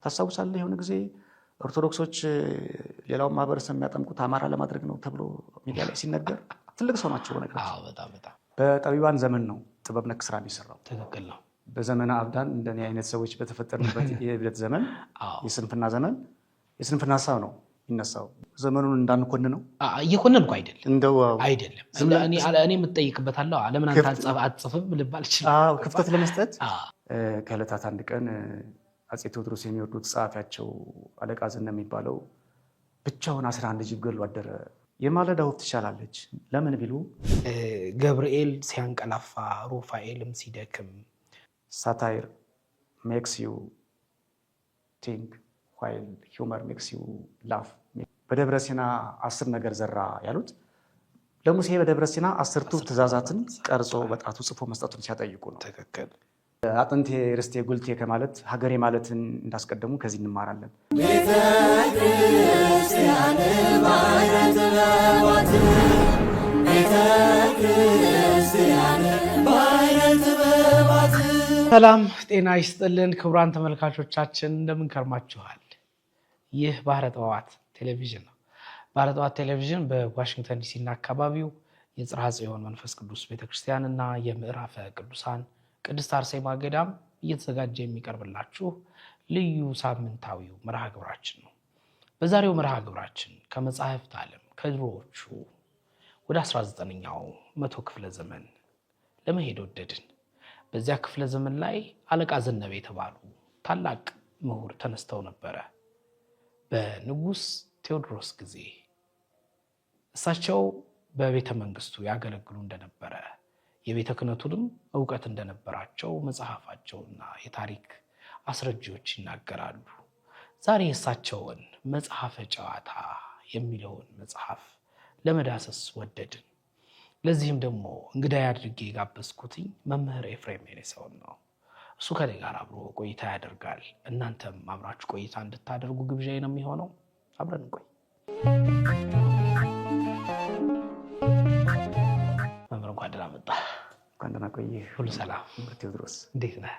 ታስታውሳለህ? የሆነ ጊዜ ኦርቶዶክሶች ሌላውን ማህበረሰብ የሚያጠምቁት አማራ ለማድረግ ነው ተብሎ ሚዲያ ላይ ሲነገር ትልቅ ሰው ናቸው። በነገራችን በጠቢባን ዘመን ነው ጥበብ ነክ ስራ የሚሰራው። ትክክል ነው። በዘመነ አብዳን እንደኔ አይነት ሰዎች በተፈጠርንበት የእብደት ዘመን፣ የስንፍና ዘመን፣ የስንፍና ሀሳብ ነው የሚነሳው። ዘመኑን እንዳንኮን ነው። እየኮነንኩ አይደለም። እንደው አይደለም። እኔ የምጠይቅበታለሁ። ለምን አንተ አትጽፍም ልባል ይችላል። ክፍተት ለመስጠት ከዕለታት አንድ ቀን አፄ ቴዎድሮስ የሚወዱት ጸሐፊያቸው አለቃ ዘነበ የሚባለው ብቻውን 11 ጅብ ገሎ አደረ። የማለዳ ወፍ ትሻላለች ለምን ቢሉ ገብርኤል ሲያንቀላፋ ሩፋኤልም ሲደክም። Satire makes you think while humor makes you laugh። በደብረ ሲና 10 ነገር ዘራ ያሉት ለሙሴ በደብረ ሲና 10ቱ ትእዛዛትን ቀርጾ በጣቱ ጽፎ መስጠቱን ሲያጠይቁ ነው። ትክክል። አጥንቴ ርስቴ ጉልቴ ከማለት ሀገሬ ማለትን እንዳስቀደሙ ከዚህ እንማራለን። ቤተክርስቲያን ባሕረ ጥበባት፣ ቤተክርስቲያን ባሕረ ጥበባት። ሰላም ጤና ይስጥልን ክቡራን ተመልካቾቻችን፣ እንደምን ከርማችኋል? ይህ ባህረ ጥበባት ቴሌቪዥን ነው። ባህረ ጥበባት ቴሌቪዥን በዋሽንግተን ዲሲ እና አካባቢው የጽርሐ ጽዮን መንፈስ ቅዱስ ቤተክርስቲያን እና የምዕራፈ ቅዱሳን ቅድስት አርሴማ ገዳም እየተዘጋጀ የሚቀርብላችሁ ልዩ ሳምንታዊው መርሃ ግብራችን ነው። በዛሬው መርሃ ግብራችን ከመጻሕፍት ዓለም ከድሮዎቹ ወደ 19ኛው መቶ ክፍለ ዘመን ለመሄድ ወደድን። በዚያ ክፍለ ዘመን ላይ አለቃ ዘነበ የተባሉ ታላቅ ምሁር ተነስተው ነበረ። በንጉሥ ቴዎድሮስ ጊዜ እሳቸው በቤተ መንግስቱ ያገለግሉ እንደነበረ፣ የቤተ ክህነቱንም እውቀት እንደነበራቸው መጽሐፋቸውና የታሪክ አስረጂዎች ይናገራሉ። ዛሬ የእሳቸውን መጽሐፈ ጨዋታ የሚለውን መጽሐፍ ለመዳሰስ ወደድን። ለዚህም ደግሞ እንግዳ አድርጌ የጋበዝኩትኝ መምህር ኤፍሬም የኔሰውን ነው። እሱ ከኔ ጋር አብሮ ቆይታ ያደርጋል። እናንተም አብራችሁ ቆይታ እንድታደርጉ ግብዣዬ ነው የሚሆነው። አብረን እንቆይ። መምህር፣ እንኳን ደህና መጣህ። እንኳን ደህና ቆየህ። ሁሉ ሰላም? ቴዎድሮስ። እንዴት ነህ?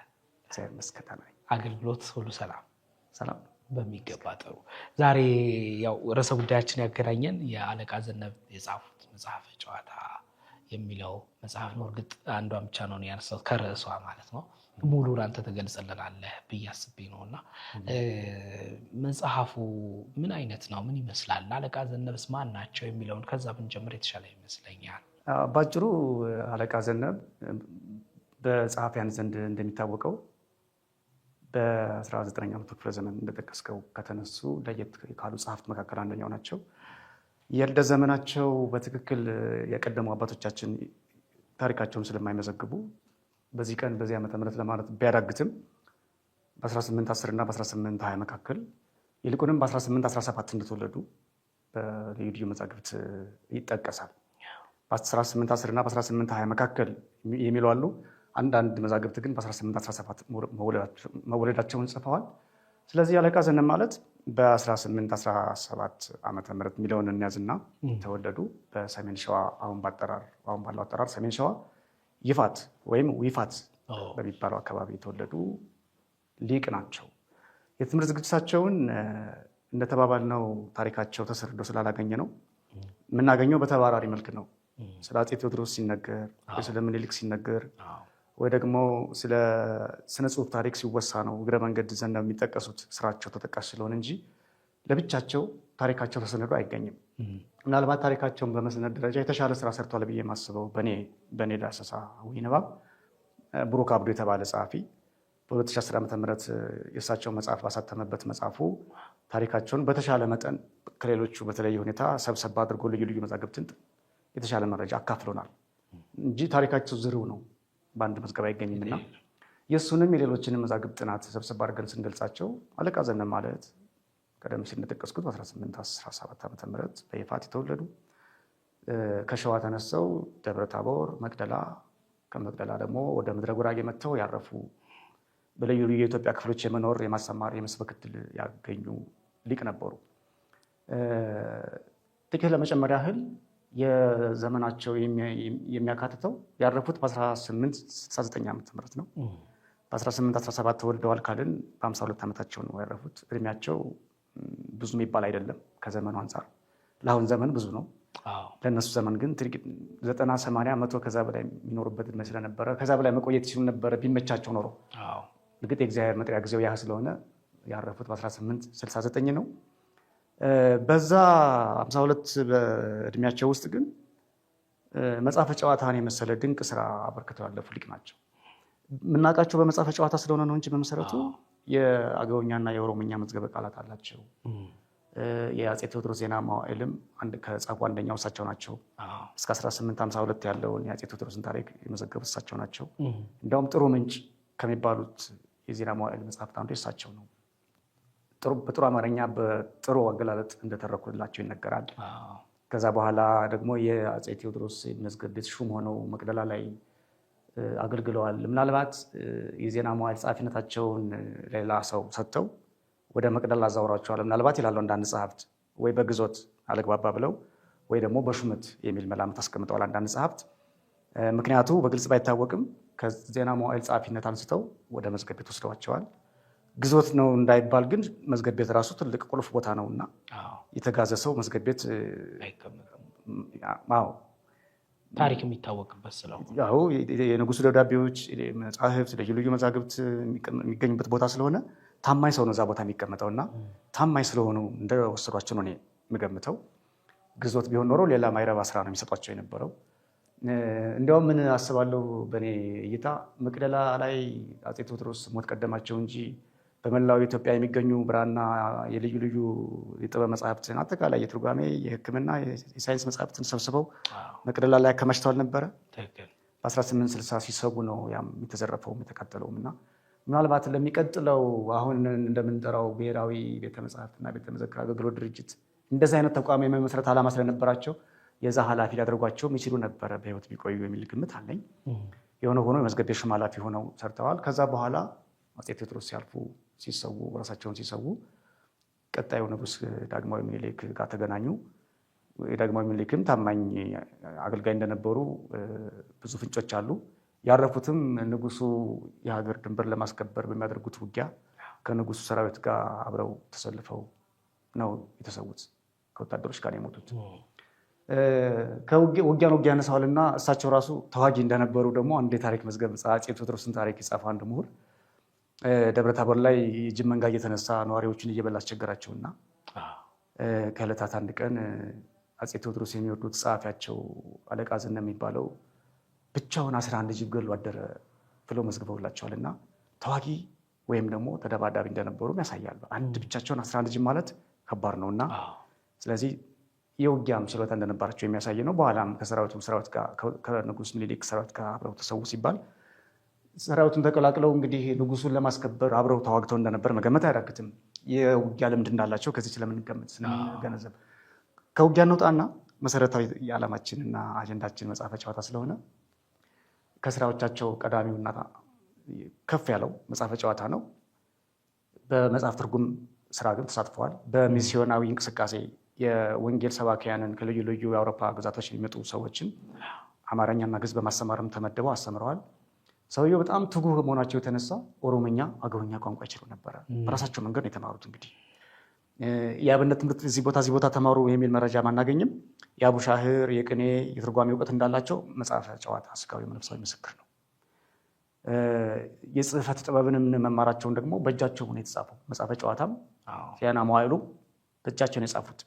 እግዚአብሔር ይመስገን። አገልግሎት ሁሉ ሰላም? ሰላም። በሚገባ ጥሩ። ዛሬ ያው ርዕሰ ጉዳያችን ያገናኘን የአለቃ ዘነበ የጻፉት መጽሐፈ ጨዋታ የሚለው መጽሐፍ ነው። እርግጥ አንዷን ብቻ ነው ያነሳሁት ከርዕሷ ማለት ነው። ሙሉን አንተ ትገልጽልናለህ ብዬ አስቤ ነው። እና መጽሐፉ ምን አይነት ነው? ምን ይመስላል? አለቃ ዘነበስ ማን ናቸው የሚለውን ከዛ ብንጀምር የተሻለ ይመስለኛል። ባጭሩ አለቃ ዘነበ በጸሐፊያን ዘንድ እንደሚታወቀው በ19ኛው መቶ ክፍለ ዘመን እንደጠቀስከው ከተነሱ ለየት ካሉ ጸሐፍት መካከል አንደኛው ናቸው። የልደት ዘመናቸው በትክክል የቀደሙ አባቶቻችን ታሪካቸውን ስለማይመዘግቡ በዚህ ቀን በዚህ ዓመተ ምህረት ለማለት ቢያዳግትም በ1810 እና በ1820 መካከል፣ ይልቁንም በ1817 እንደተወለዱ በልዩ ልዩ መዛግብት ይጠቀሳል። በ1810 እና በ1820 መካከል የሚሉ አሉ። አንዳንድ መዛግብት ግን በ1817 መወለዳቸውን ጽፈዋል። ስለዚህ አለቃ ዘነበ ማለት በ1817 ዓመተ ምህረት የሚለውን እንያዝና ተወለዱ በሰሜን ሸዋ፣ አሁን ባለው አጠራር ሰሜን ሸዋ ይፋት ወይም ዊፋት በሚባለው አካባቢ የተወለዱ ሊቅ ናቸው። የትምህርት ዝግጅታቸውን እንደተባባልነው ታሪካቸው ተሰርዶ ስላላገኘ ነው፣ የምናገኘው በተባራሪ መልክ ነው። ስለ አፄ ቴዎድሮስ ሲነገር ወይ ስለ ምኒልክ ሲነገር ወይ ደግሞ ስለ ስነ ጽሁፍ ታሪክ ሲወሳ ነው እግረ መንገድ ዘነበ የሚጠቀሱት፣ ስራቸው ተጠቃሽ ስለሆነ እንጂ ለብቻቸው ታሪካቸው ተሰንዶ አይገኝም። ምናልባት ታሪካቸውን በመሰነድ ደረጃ የተሻለ ስራ ሰርቷል ብዬ የማስበው በእኔ ዳሰሳ ንባብ ብሩክ አብዱ የተባለ ጸሐፊ በ2010 ዓ.ም የእሳቸው መጽሐፍ ባሳተመበት መጽሐፉ ታሪካቸውን በተሻለ መጠን ከሌሎቹ በተለየ ሁኔታ ሰብሰብ አድርጎ ልዩ ልዩ መዛግብትን የተሻለ መረጃ አካፍሎናል እንጂ ታሪካቸው ዝርው ነው፣ በአንድ መዝገብ አይገኝም። እና የእሱንም የሌሎችንም መዛግብት ጥናት ሰብሰብ አድርገን ስንገልጻቸው አለቃ ዘነበ ማለት ቀደም ሲል እንደጠቀስኩት በ1817 ዓ.ም በይፋት የተወለዱ፣ ከሸዋ ተነስተው ደብረ ታቦር፣ መቅደላ፣ ከመቅደላ ደግሞ ወደ ምድረ ጉራጌ መጥተው ያረፉ፣ በልዩ ልዩ የኢትዮጵያ ክፍሎች የመኖር፣ የማስተማር፣ የመስበክ ዕድል ያገኙ ሊቅ ነበሩ። ጥቂት ለመጨመር ያህል የዘመናቸው የሚያካትተው ያረፉት በ1869 ዓ.ም ነው። በ1817 ተወልደዋል ካልን በ52 ዓመታቸው ነው ያረፉት። እድሜያቸው ብዙ የሚባል አይደለም ከዘመኑ አንጻር። ለአሁን ዘመን ብዙ ነው። ለእነሱ ዘመን ግን 90፣ 80፣ 100 ከዛ በላይ የሚኖሩበት እድሜ ስለነበረ ከዛ በላይ መቆየት ይችሉ ነበረ ቢመቻቸው ኖሮ። እርግጥ የእግዚአብሔር መጥሪያ ጊዜው ያ ስለሆነ ያረፉት በ1869 ነው። በዛ 52 በእድሜያቸው ውስጥ ግን መጽሐፈ ጨዋታን የመሰለ ድንቅ ስራ አበርክተው ያለፉ ሊቅ ናቸው። የምናውቃቸው በመጽሐፈ ጨዋታ ስለሆነ ነው እንጂ በመሰረቱ የአገውኛና የኦሮሞኛ መዝገበ ቃላት አላቸው። የአፄ ቴዎድሮስ ዜና መዋዕልም ከጻፉ አንደኛው እሳቸው ናቸው። እስከ 1852 ያለውን የአፄ ቴዎድሮስን ታሪክ የመዘገቡት እሳቸው ናቸው። እንዲያውም ጥሩ ምንጭ ከሚባሉት የዜና መዋዕል መጽሐፍት አንዱ የእሳቸው ነው። በጥሩ አማርኛ በጥሩ አገላለጥ እንደተረኩላቸው ይነገራል። ከዛ በኋላ ደግሞ የአፄ ቴዎድሮስ መዝገብ ቤት ሹም ሆነው መቅደላ ላይ አገልግለዋል። ምናልባት የዜና መዋዕል ጸሐፊነታቸውን ሌላ ሰው ሰጥተው ወደ መቅደላ አዛውሯቸዋል። ምናልባት ይላሉ አንዳንድ ጸሐፍት፣ ወይ በግዞት አለግባባ ብለው ወይ ደግሞ በሹመት የሚል መላምት አስቀምጠዋል አንዳንድ ጸሐፍት። ምክንያቱ በግልጽ ባይታወቅም ከዜና መዋዕል ጸሐፊነት አንስተው ወደ መዝገብ ቤት ወስደዋቸዋል። ግዞት ነው እንዳይባል ግን መዝገብ ቤት ራሱ ትልቅ ቁልፍ ቦታ ነውና የተጋዘ ሰው መዝገብ ቤት ታሪክ የሚታወቅበት ስለሆነ የንጉሱ ደብዳቤዎች፣ መጻሕፍት፣ ልዩ ልዩ መዛግብት የሚገኙበት ቦታ ስለሆነ ታማኝ ሰው ነው እዛ ቦታ የሚቀመጠው እና ታማኝ ስለሆኑ እንደወሰዷቸው ነው እኔ የምገምተው። ግዞት ቢሆን ኖሮ ሌላ ማይረባ ስራ ነው የሚሰጧቸው የነበረው። እንዲያውም ምን አስባለሁ በእኔ እይታ መቅደላ ላይ አፄ ቴዎድሮስ ሞት ቀደማቸው እንጂ በመላው ኢትዮጵያ የሚገኙ ብራና የልዩ ልዩ የጥበብ መጽሐፍትን አጠቃላይ የትርጓሜ፣ የሕክምና፣ የሳይንስ መጽሐፍትን ሰብስበው መቅደላ ላይ አከማችተዋል ነበረ። በ1860 ሲሰቡ ነው ያም የተዘረፈውም የተቃጠለውም። እና ምናልባት ለሚቀጥለው አሁን እንደምንጠራው ብሔራዊ ቤተ መጽሐፍትና ቤተ መዘክር አገልግሎት ድርጅት እንደዚህ አይነት ተቋም የመመስረት ዓላማ ስለነበራቸው የዛ ኃላፊ ሊያደርጓቸውም ይችሉ ነበረ በህይወት ቢቆዩ የሚል ግምት አለኝ። የሆነ ሆኖ የመዝገብ ቤት ሹም ኃላፊ ሆነው ሰርተዋል። ከዛ በኋላ አፄ ቴዎድሮስ ሲያልፉ ሲሰዉ ራሳቸውን ሲሰዉ ቀጣዩ ንጉስ ዳግማዊ ምኒልክ ጋር ተገናኙ። የዳግማዊ ምኒልክም ታማኝ አገልጋይ እንደነበሩ ብዙ ፍንጮች አሉ። ያረፉትም ንጉሱ የሀገር ድንበር ለማስከበር በሚያደርጉት ውጊያ ከንጉሱ ሰራዊት ጋር አብረው ተሰልፈው ነው የተሰዉት። ከወታደሮች ጋር ነው የሞቱት። ውጊያን ውጊያ ያነሳዋልና እሳቸው ራሱ ተዋጊ እንደነበሩ ደግሞ አንድ የታሪክ መዝገብ አፄ ቴዎድሮስን ታሪክ የጻፈ አንድ ምሁር ደብረ ታቦር ላይ የጅብ መንጋ እየተነሳ ነዋሪዎችን እየበላ አስቸገራቸውና ከዕለታት አንድ ቀን አፄ ቴዎድሮስ የሚወዱት ጸሐፊያቸው አለቃ ዝነ የሚባለው ብቻውን 11 ጅብ ገሎ አደረ ብለው መዝግበውላቸዋል። እና ተዋጊ ወይም ደግሞ ተደባዳቢ እንደነበሩም ያሳያሉ። አንድ ብቻቸውን 11 ጅብ ማለት ከባድ ነው እና ስለዚህ የውጊያም ችሎታ እንደነበራቸው የሚያሳይ ነው። በኋላም ከሰራዊቱ ሰራዊት ጋር ከንጉስ ምኒልክ ሰራዊት ጋር አብረው ተሰዉ ሲባል ሰራዊቱን ተቀላቅለው እንግዲህ ንጉሱን ለማስከበር አብረው ተዋግተው እንደነበር መገመት አያዳግትም። የውጊያ ልምድ እንዳላቸው ከዚህ ስለምንገመት ስለምንገነዘብ ከውጊያ እንውጣና መሰረታዊ የዓላማችንና አጀንዳችን መጽሐፈ ጨዋታ ስለሆነ ከስራዎቻቸው ቀዳሚውና ከፍ ያለው መጽሐፈ ጨዋታ ነው። በመጽሐፍ ትርጉም ስራ ግን ተሳትፈዋል። በሚስዮናዊ እንቅስቃሴ የወንጌል ሰባኪያንን ከልዩ ልዩ የአውሮፓ ግዛቶች የሚመጡ ሰዎችን አማርኛና ግዕዝ በማስተማርም ተመድበው አስተምረዋል። ሰውየው በጣም ትጉህ መሆናቸው የተነሳ ኦሮሞኛ፣ አገውኛ ቋንቋ ይችሉ ነበረ። በራሳቸው መንገድ ነው የተማሩት። እንግዲህ የአብነት ትምህርት እዚህ ቦታ እዚህ ቦታ ተማሩ የሚል መረጃ አናገኝም። የአቡሻህር የቅኔ የትርጓሜ እውቀት እንዳላቸው መጽሐፈ ጨዋታ ስጋዊ መንፈሳዊ ምስክር ነው። የጽህፈት ጥበብንም መማራቸውን ደግሞ በእጃቸው ነው የተጻፈው። መጽሐፈ ጨዋታም ዜና መዋዕሉ በእጃቸው ነው የጻፉት።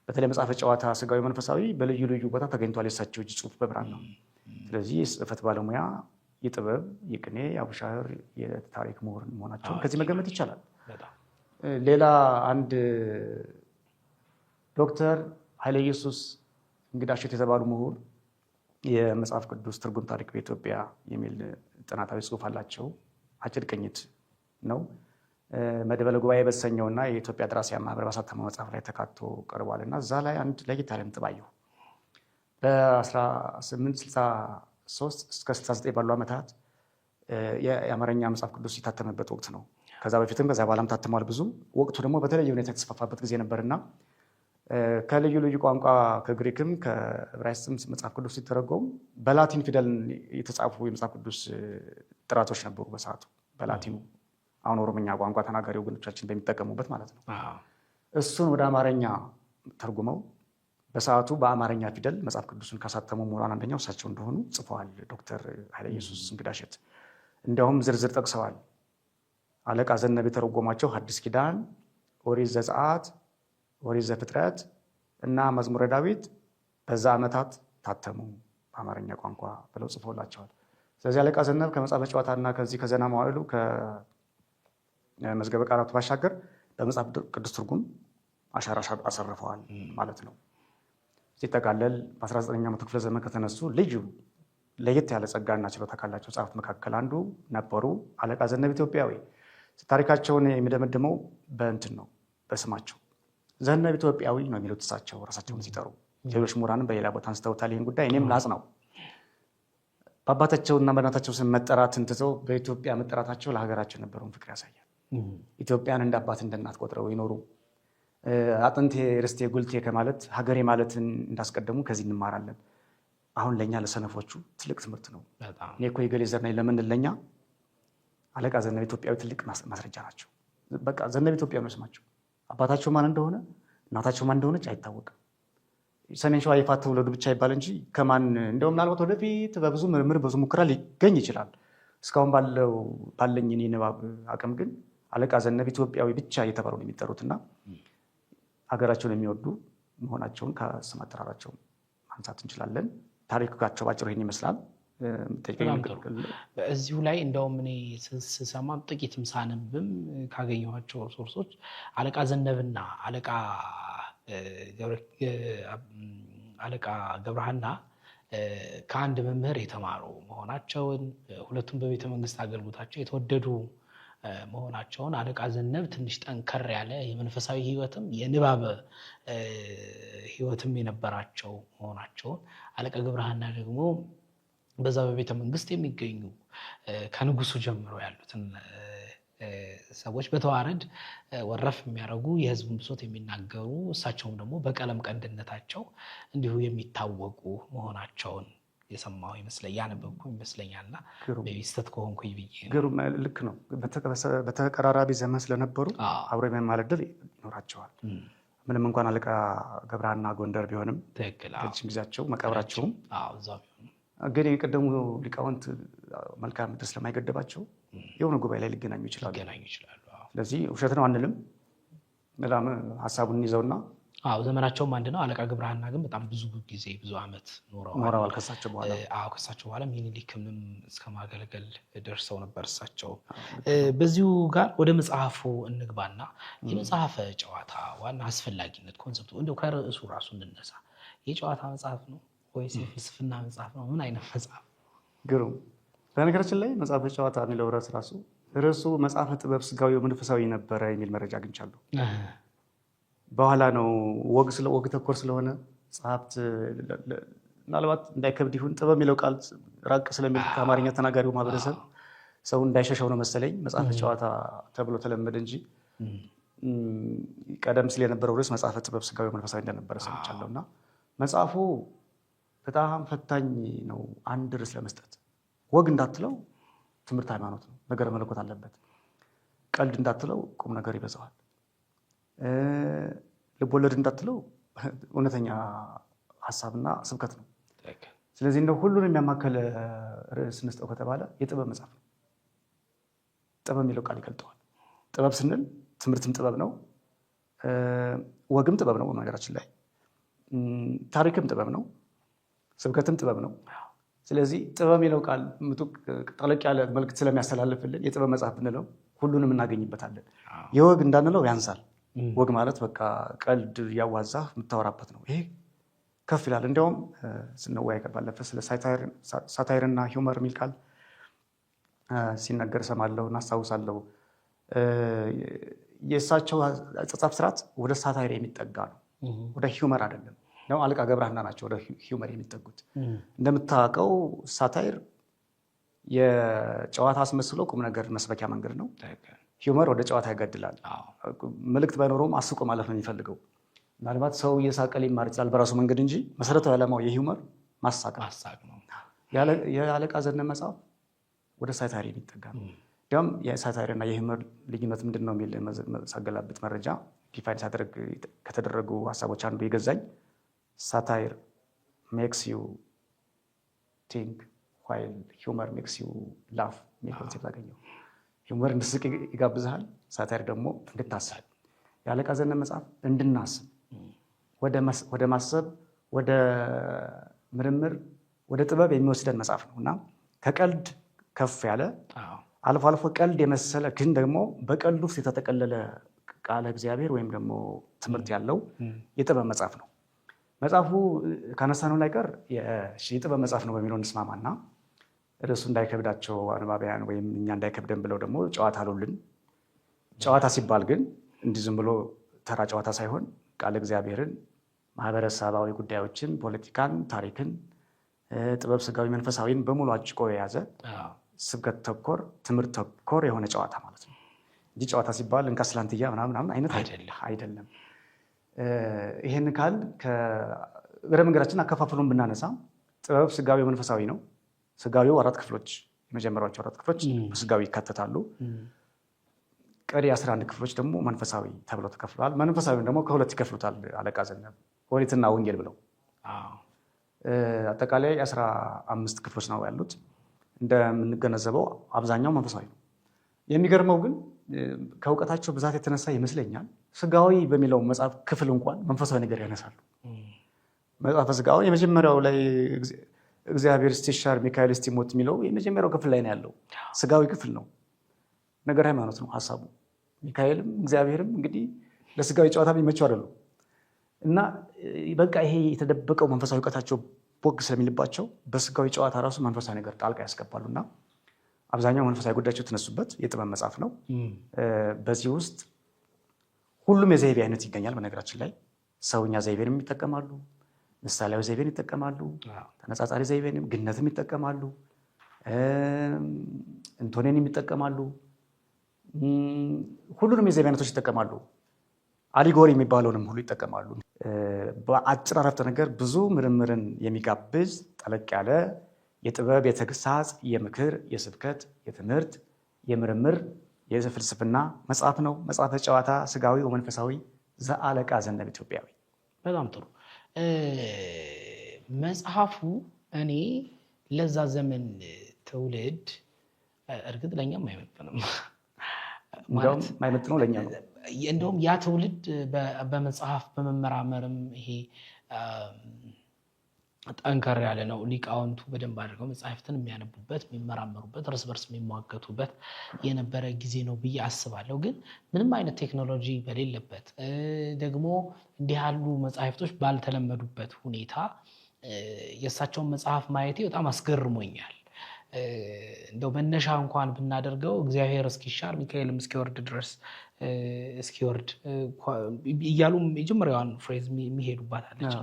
በተለይ መጽሐፈ ጨዋታ ስጋዊ መንፈሳዊ በልዩ ልዩ ቦታ ተገኝቷል። የእሳቸው እጅ ጽሑፍ በብራና ነው። ስለዚህ የጽህፈት ባለሙያ የጥበብ የቅኔ የአቡሻህር የታሪክ ምሁር መሆናቸውን ከዚህ መገመት ይቻላል። ሌላ አንድ ዶክተር ኃይለ ኢየሱስ እንግዳሸት የተባሉ ምሁር የመጽሐፍ ቅዱስ ትርጉም ታሪክ በኢትዮጵያ የሚል ጥናታዊ ጽሑፍ አላቸው። አጭር ቅኝት ነው። መድበለ ጉባኤ በተሰኘውና የኢትዮጵያ ደራሲያን ማህበር ባሳተመው መጽሐፍ ላይ ተካቶ ቀርቧል እና እዛ ላይ አንድ ለየት ያለ ነጥብ አየሁ። በ1863 እስከ 69 ባሉ ዓመታት የአማርኛ መጽሐፍ ቅዱስ የታተመበት ወቅት ነው። ከዛ በፊትም ከዛ በኋላም ታትሟል ብዙ። ወቅቱ ደግሞ በተለየ ሁኔታ የተስፋፋበት ጊዜ ነበርና ከልዩ ልዩ ቋንቋ ከግሪክም ከዕብራይስጥም መጽሐፍ ቅዱስ ሲተረጎም በላቲን ፊደል የተጻፉ የመጽሐፍ ቅዱስ ጥራቶች ነበሩ በሰዓቱ። በላቲኑ አሁን ኦሮምኛ ቋንቋ ተናጋሪ ወገኖቻችን በሚጠቀሙበት ማለት ነው። እሱን ወደ አማርኛ ተርጉመው በሰዓቱ በአማርኛ ፊደል መጽሐፍ ቅዱስን ካሳተሙ ምሁራን አንደኛው እሳቸው እንደሆኑ ጽፈዋል ዶክተር ኃይለ ኢየሱስ እንግዳሸት። እንዲያውም ዝርዝር ጠቅሰዋል። አለቃ ዘነብ የተረጎሟቸው ሐዲስ ኪዳን፣ ኦሪት ዘጸአት፣ ኦሪት ዘፍጥረት እና መዝሙረ ዳዊት በዛ ዓመታት ታተሙ በአማርኛ ቋንቋ ብለው ጽፈውላቸዋል። ስለዚህ አለቃ ዘነብ ከመጽሐፈ ጨዋታና ከዚህ ከዜና መዋዕሉ ከመዝገበ ቃላቱ ባሻገር በመጽሐፍ ቅዱስ ትርጉም አሻራ አሳርፈዋል ማለት ነው። ሲጠቃለል በ19ኛው መቶ ክፍለ ዘመን ከተነሱ ልዩ ለየት ያለ ጸጋና ችሎታ ካላቸው ጸሐፍት መካከል አንዱ ነበሩ አለቃ ዘነብ ኢትዮጵያዊ። ታሪካቸውን የሚደመድመው በእንትን ነው፣ በስማቸው ዘነብ ኢትዮጵያዊ ነው የሚሉት እሳቸው ራሳቸውን ሲጠሩ። ሌሎች ምሁራንም በሌላ ቦታ አንስተውታል ይህን ጉዳይ። እኔም ላጽናው። በአባታቸውና በእናታቸው ስም መጠራትን ትተው በኢትዮጵያ መጠራታቸው ለሀገራቸው የነበረውን ፍቅር ያሳያል። ኢትዮጵያን እንደ አባት እንደ እናት ቆጥረው ይኖሩ፣ አጥንቴ ርስቴ ጉልቴ ከማለት ሀገሬ ማለትን እንዳስቀደሙ ከዚህ እንማራለን። አሁን ለእኛ ለሰነፎቹ ትልቅ ትምህርት ነው። እኔ እኮ የገሌ ዘር ነኝ ለምን ለኛ አለቃ ዘነብ ኢትዮጵያዊ ትልቅ ማስረጃ ናቸው። በቃ ዘነብ ኢትዮጵያዊ ነው ስማቸው። አባታቸው ማን እንደሆነ እናታቸው ማን እንደሆነች አይታወቅም። ሰሜን ሸዋ ይፋት ተወለዱ ብቻ ይባል እንጂ ከማን እንደው ምናልባት ወደፊት በብዙ ምርምር ብዙ ሙከራ ሊገኝ ይችላል። እስካሁን ባለው ባለኝ እኔ ንባብ አቅም ግን አለቃ ዘነብ ኢትዮጵያዊ ብቻ እየተባሉ ነው የሚጠሩትና ሀገራቸውን የሚወዱ መሆናቸውን ከስም አጠራራቸው ማንሳት እንችላለን። ታሪካቸው ባጭሩ ይህን ይመስላል። በጣም ጥሩ። እዚሁ ላይ እንደውም እኔ ስሰማም ጥቂትም ሳነብም ካገኘኋቸው source ኦች አለቃ ዘነብና አለቃ ገብረሃና ከአንድ መምህር የተማሩ መሆናቸውን፣ ሁለቱም በቤተ መንግስት አገልግሎታቸው የተወደዱ መሆናቸውን፣ አለቃ ዘነብ ትንሽ ጠንከር ያለ የመንፈሳዊ ሕይወትም የንባብ ሕይወትም የነበራቸው መሆናቸውን፣ አለቃ ገብረሃና ደግሞ በዛ በቤተ መንግስት የሚገኙ ከንጉሱ ጀምሮ ያሉትን ሰዎች በተዋረድ ወረፍ የሚያደርጉ፣ የህዝቡን ብሶት የሚናገሩ፣ እሳቸውም ደግሞ በቀለም ቀንድነታቸው እንዲሁ የሚታወቁ መሆናቸውን የሰማሁ ይመስለኛል፣ ያነበብኩ ይመስለኛልና ስህተት ከሆንኩኝ ብዬ ነው። ግሩም፣ ልክ ነው። በተቀራራቢ ዘመን ስለነበሩ አብሮ የመማር ዕድል ይኖራቸዋል። ምንም እንኳን አለቃ ገብረሃና ጎንደር ቢሆንም ረጅም ጊዜያቸው መቀብራቸውም እዛው ቢሆንም ግን የቀደሙ ሊቃውንት መልካም ምድር ስለማይገደባቸው የሆነ ጉባኤ ላይ ሊገናኙ ይችላሉ። ሊገናኙ ይችላሉ። ስለዚህ ውሸት ነው አንልም። በጣም ሀሳቡን ይዘውና አዎ፣ ዘመናቸውም አንድ ነው። አለቃ ገብረሃና ግን በጣም ብዙ ጊዜ ብዙ ዓመት ኖረዋል። ኖረዋል ከሳቸው በኋላ። አዎ፣ ከሳቸው በኋላ ሚኒሊክንም እስከ ማገልገል ደርሰው ነበር እሳቸው። በዚሁ ጋር ወደ መጽሐፉ እንግባና የመጽሐፈ ጨዋታ ዋና አስፈላጊነት concept ኡ እንደው ከርዕሱ ራሱ እንነሳ። የጨዋታ መጽሐፍ ነው ወይስ የፍልስፍና መጽሐፍ ነው? ምን አይነት መጽሐፍ? ግሩም። በነገራችን ላይ መጽሐፈ ጨዋታ የሚለው ርዕስ ራሱ ርዕሱ መጽሐፈ ጥበብ ስጋዊ መንፈሳዊ ነበረ የሚል መረጃ አግኝቻለሁ። በኋላ ነው ወግ ተኮር ስለሆነ ጸሐፍት ምናልባት እንዳይከብድ ይሁን ጥበብ የሚለው ቃል ራቅ ስለሚል ከአማርኛ ተናጋሪው ማህበረሰብ ሰው እንዳይሸሸው ነው መሰለኝ መጽሐፈ ጨዋታ ተብሎ ተለመደ እንጂ ቀደም ሲል የነበረው ርዕስ መጽሐፈ ጥበብ ስጋዊ መንፈሳዊ እንደነበረ ሰምቻለሁ። እና መጽሐፉ በጣም ፈታኝ ነው አንድ ርዕስ ለመስጠት። ወግ እንዳትለው ትምህርት ሃይማኖት ነው፣ ነገረ መለኮት አለበት። ቀልድ እንዳትለው ቁም ነገር ይበዛዋል። ልቦለድ እንዳትለው እውነተኛ ሀሳብና ስብከት ነው። ስለዚህ እንደው ሁሉንም የሚያማከለ ርዕስ እንስጠው ከተባለ የጥበብ መጽሐፍ ነው። ጥበብ የሚለው ቃል ይገልጠዋል። ጥበብ ስንል ትምህርትም ጥበብ ነው፣ ወግም ጥበብ ነው። በነገራችን ላይ ታሪክም ጥበብ ነው፣ ስብከትም ጥበብ ነው። ስለዚህ ጥበብ የሚለው ቃል ምጡቅ ጠለቅ ያለ መልዕክት ስለሚያስተላልፍልን የጥበብ መጽሐፍ ብንለው ሁሉንም እናገኝበታለን። የወግ እንዳንለው ያንሳል። ወግ ማለት በቃ ቀልድ እያዋዛህ የምታወራበት ነው። ይሄ ከፍ ይላል። እንዲያውም ስንወያይ ባለፈ ስለ satire እና humor የሚል ቃል ሲነገር እሰማለሁ፣ እናስታውሳለሁ። የእሳቸው አጻጻፍ ስርዓት ወደ satire የሚጠጋ ነው፣ ወደ humor አይደለም። ነው አለቃ ገብረሃና ናቸው ወደ humor የሚጠጉት። እንደምታውቀው satire የጨዋታ አስመስሎ ቁም ነገር መስበኪያ መንገድ ነው። Humor ወደ ጨዋታ ያጋድላል። መልእክት ባይኖረውም አስቆ ማለፍ ነው የሚፈልገው። ምናልባት ሰው እየሳቀ ሊማር ይችላል በራሱ መንገድ እንጂ መሰረታዊ ዓላማው የ humor ማሳቅ ነው። የአለቃ ዘነበ መጽሐፍ ወደ satire የሚጠጋ ነው። እንዲያውም የ satire እና የ humor ልዩነት ምንድን ነው የሚል ሳገላብጥ መረጃ define ሳደርግ ከተደረጉ ሀሳቦች አንዱ የገዛኝ satire makes you think while humor makes you laugh የሚል concept አገኘሁ። Humor እንድስቅ ይጋብዝሃል፣ satire ደግሞ እንድታስብ። የአለቃ ዘነበ መጽሐፍ እንድናስብ፣ ወደ ማሰብ፣ ወደ ምርምር፣ ወደ ጥበብ የሚወስደን መጽሐፍ ነው እና ከቀልድ ከፍ ያለ፣ አልፎ አልፎ ቀልድ የመሰለ ግን ደግሞ በቀልድ ውስጥ የተጠቀለለ ቃለ እግዚአብሔር ወይም ደግሞ ትምህርት ያለው የጥበብ መጽሐፍ ነው። መጽሐፉ ካነሳነው ላይ ቀር የጥበብ መጽሐፍ ነው በሚለው እንስማማና ርዕሱ እንዳይከብዳቸው አንባቢያን ወይም እኛ እንዳይከብደን ብለው ደግሞ ጨዋታ አሉልን። ጨዋታ ሲባል ግን እንዲህ ዝም ብሎ ተራ ጨዋታ ሳይሆን ቃለ እግዚአብሔርን፣ ማህበረሰባዊ ጉዳዮችን፣ ፖለቲካን፣ ታሪክን፣ ጥበብ ስጋዊ መንፈሳዊን በሙሉ አጭቆ የያዘ ስብከት ተኮር፣ ትምህርት ተኮር የሆነ ጨዋታ ማለት ነው እንጂ ጨዋታ ሲባል እንካ ስላንትያ ምናምን ምናምን አይነት አይደለም። ይህን ካል ከእግረ መንገዳችን አከፋፈሉን ብናነሳ ጥበብ ስጋዊ መንፈሳዊ ነው። ስጋዊው አራት ክፍሎች፣ የመጀመሪያዎቹ አራት ክፍሎች በስጋዊ ይካተታሉ። ቀሪ 11 ክፍሎች ደግሞ መንፈሳዊ ተብለው ተከፍለዋል። መንፈሳዊውን ደግሞ ከሁለት ይከፍሉታል አለቃ ዘነበ፣ ኦሪትና ወንጌል ብለው። አጠቃላይ 15 ክፍሎች ነው ያሉት። እንደምንገነዘበው አብዛኛው መንፈሳዊ ነው። የሚገርመው ግን ከእውቀታቸው ብዛት የተነሳ ይመስለኛል ስጋዊ በሚለው መጽሐፍ ክፍል እንኳን መንፈሳዊ ነገር ያነሳሉ። መጽሐፈ ስጋዊ የመጀመሪያው ላይ እግዚአብሔር እስቲሻር ሚካኤል እስቲሞት የሚለው የመጀመሪያው ክፍል ላይ ነው ያለው። ስጋዊ ክፍል ነው። ነገር ሃይማኖት ነው ሀሳቡ። ሚካኤልም እግዚአብሔርም እንግዲህ ለስጋዊ ጨዋታ የሚመቸው አይደሉም። እና በቃ ይሄ የተደበቀው መንፈሳዊ እውቀታቸው ቦግ ስለሚልባቸው በስጋዊ ጨዋታ ራሱ መንፈሳዊ ነገር ጣልቃ ያስገባሉ እና አብዛኛው መንፈሳዊ ጉዳዮች የተነሱበት የጥበብ መጽሐፍ ነው። በዚህ ውስጥ ሁሉም የዘይቤ አይነት ይገኛል። በነገራችን ላይ ሰውኛ ዘይቤንም ይጠቀማሉ፣ ምሳሌያዊ ዘይቤን ይጠቀማሉ፣ ተነጻጻሪ ዘይቤንም፣ ግነትም ይጠቀማሉ፣ እንቶኔንም ይጠቀማሉ፣ ሁሉንም የዘይቤ አይነቶች ይጠቀማሉ። አሊጎሪ የሚባለውንም ሁሉ ይጠቀማሉ። በአጭር አረፍተ ነገር ብዙ ምርምርን የሚጋብዝ ጠለቅ ያለ የጥበብ፣ የተግሳጽ፣ የምክር፣ የስብከት፣ የትምህርት፣ የምርምር፣ የፍልስፍና መጽሐፍ ነው። መጽሐፈ ጨዋታ ስጋዊ ወመንፈሳዊ ዘአለቃ ዘነበ ኢትዮጵያዊ። በጣም ጥሩ መጽሐፉ። እኔ ለዛ ዘመን ትውልድ፣ እርግጥ ለእኛም አይመጥንም። እንዲያውም የማይመጥነው ለእኛ ነው። እንደውም ያ ትውልድ በመጽሐፍ በመመራመርም ይሄ ጠንከር ያለ ነው። ሊቃውንቱ በደንብ አድርገው መጽሐፍትን የሚያነቡበት፣ የሚመራመሩበት፣ እርስ በርስ የሚሟገቱበት የነበረ ጊዜ ነው ብዬ አስባለሁ። ግን ምንም አይነት ቴክኖሎጂ በሌለበት፣ ደግሞ እንዲህ ያሉ መጽሐፍቶች ባልተለመዱበት ሁኔታ የእሳቸውን መጽሐፍ ማየቴ በጣም አስገርሞኛል። እንደው መነሻ እንኳን ብናደርገው እግዚአብሔር እስኪሻር ሚካኤልም እስኪወርድ ድረስ እስኪወርድ እያሉ የመጀመሪያዋን phrase የሚሄዱባት አለች።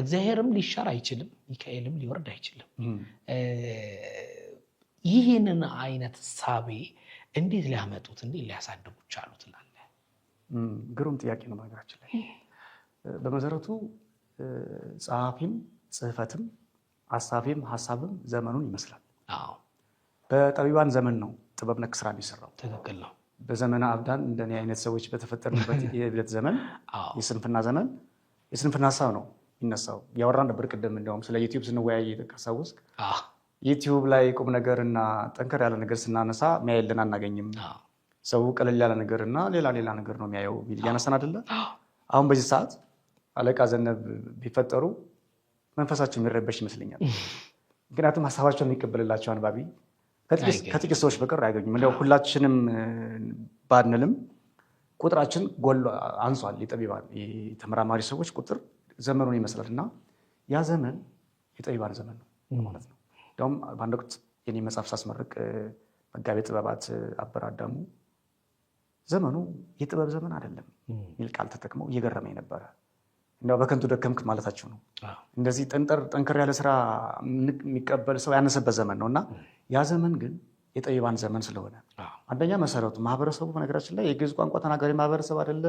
እግዚአብሔርም ሊሻር አይችልም፣ ሚካኤልም ሊወርድ አይችልም። ይህንን አይነት እሳቤ እንዴት ሊያመጡት፣ እንዴት ሊያሳድጉ ቻሉ ትላለህ? ግሩም ጥያቄ ነው። በነገራችን ላይ በመሰረቱ ጸሐፊም ጽሕፈትም አሳፊም ሀሳብም ዘመኑን ይመስላል። በጠቢባን ዘመን ነው ጥበብ ነክ ስራ የሚሰራው። ትክክል ነው። በዘመነ አብዳን እንደኔ አይነት ሰዎች በተፈጠርንበት የእብደት ዘመን፣ የስንፍና ዘመን፣ የስንፍና ሀሳብ ነው የሚነሳው። ያወራን ነበር ቅድም፣ እንዲያውም ስለ ዩቲዩብ ስንወያይ ካስታወስክ ዩቲዩብ ላይ ቁም ነገር እና ጠንከር ያለ ነገር ስናነሳ የሚያየልን አናገኝም። ሰው ቀለል ያለ ነገር እና ሌላ ሌላ ነገር ነው የሚያየው እያነሳን አይደለ? አሁን በዚህ ሰዓት አለቃ ዘነብ ቢፈጠሩ መንፈሳቸው የሚረበሽ ይመስለኛል። ምክንያቱም ሀሳባቸው የሚቀበልላቸው አንባቢ ከጥቂት ሰዎች በቀር አያገኙም። እንደው ሁላችንም ባንልም ቁጥራችን ጎል አንሷል። የጠቢባን የተመራማሪ ሰዎች ቁጥር ዘመኑን ይመስላል እና ያ ዘመን የጠቢባን ዘመን ነው ማለት ነው። እንዲያውም በአንድ ወቅት የኔ መጽሐፍ ሳስመርቅ መጋቤ ጥበባት አበራ አዳሙ ዘመኑ የጥበብ ዘመን አይደለም የሚል ቃል ተጠቅመው እየገረመኝ ነበረ። እንዲያው በከንቱ ደከምክ ማለታቸው ነው። እንደዚህ ጠንከር ያለ ስራ የሚቀበል ሰው ያነሰበት ዘመን ነው እና ያ ዘመን ግን የጠቢባን ዘመን ስለሆነ አንደኛ መሰረቱ ማህበረሰቡ በነገራችን ላይ የግዕዝ ቋንቋ ተናጋሪ ማህበረሰብ አይደለ።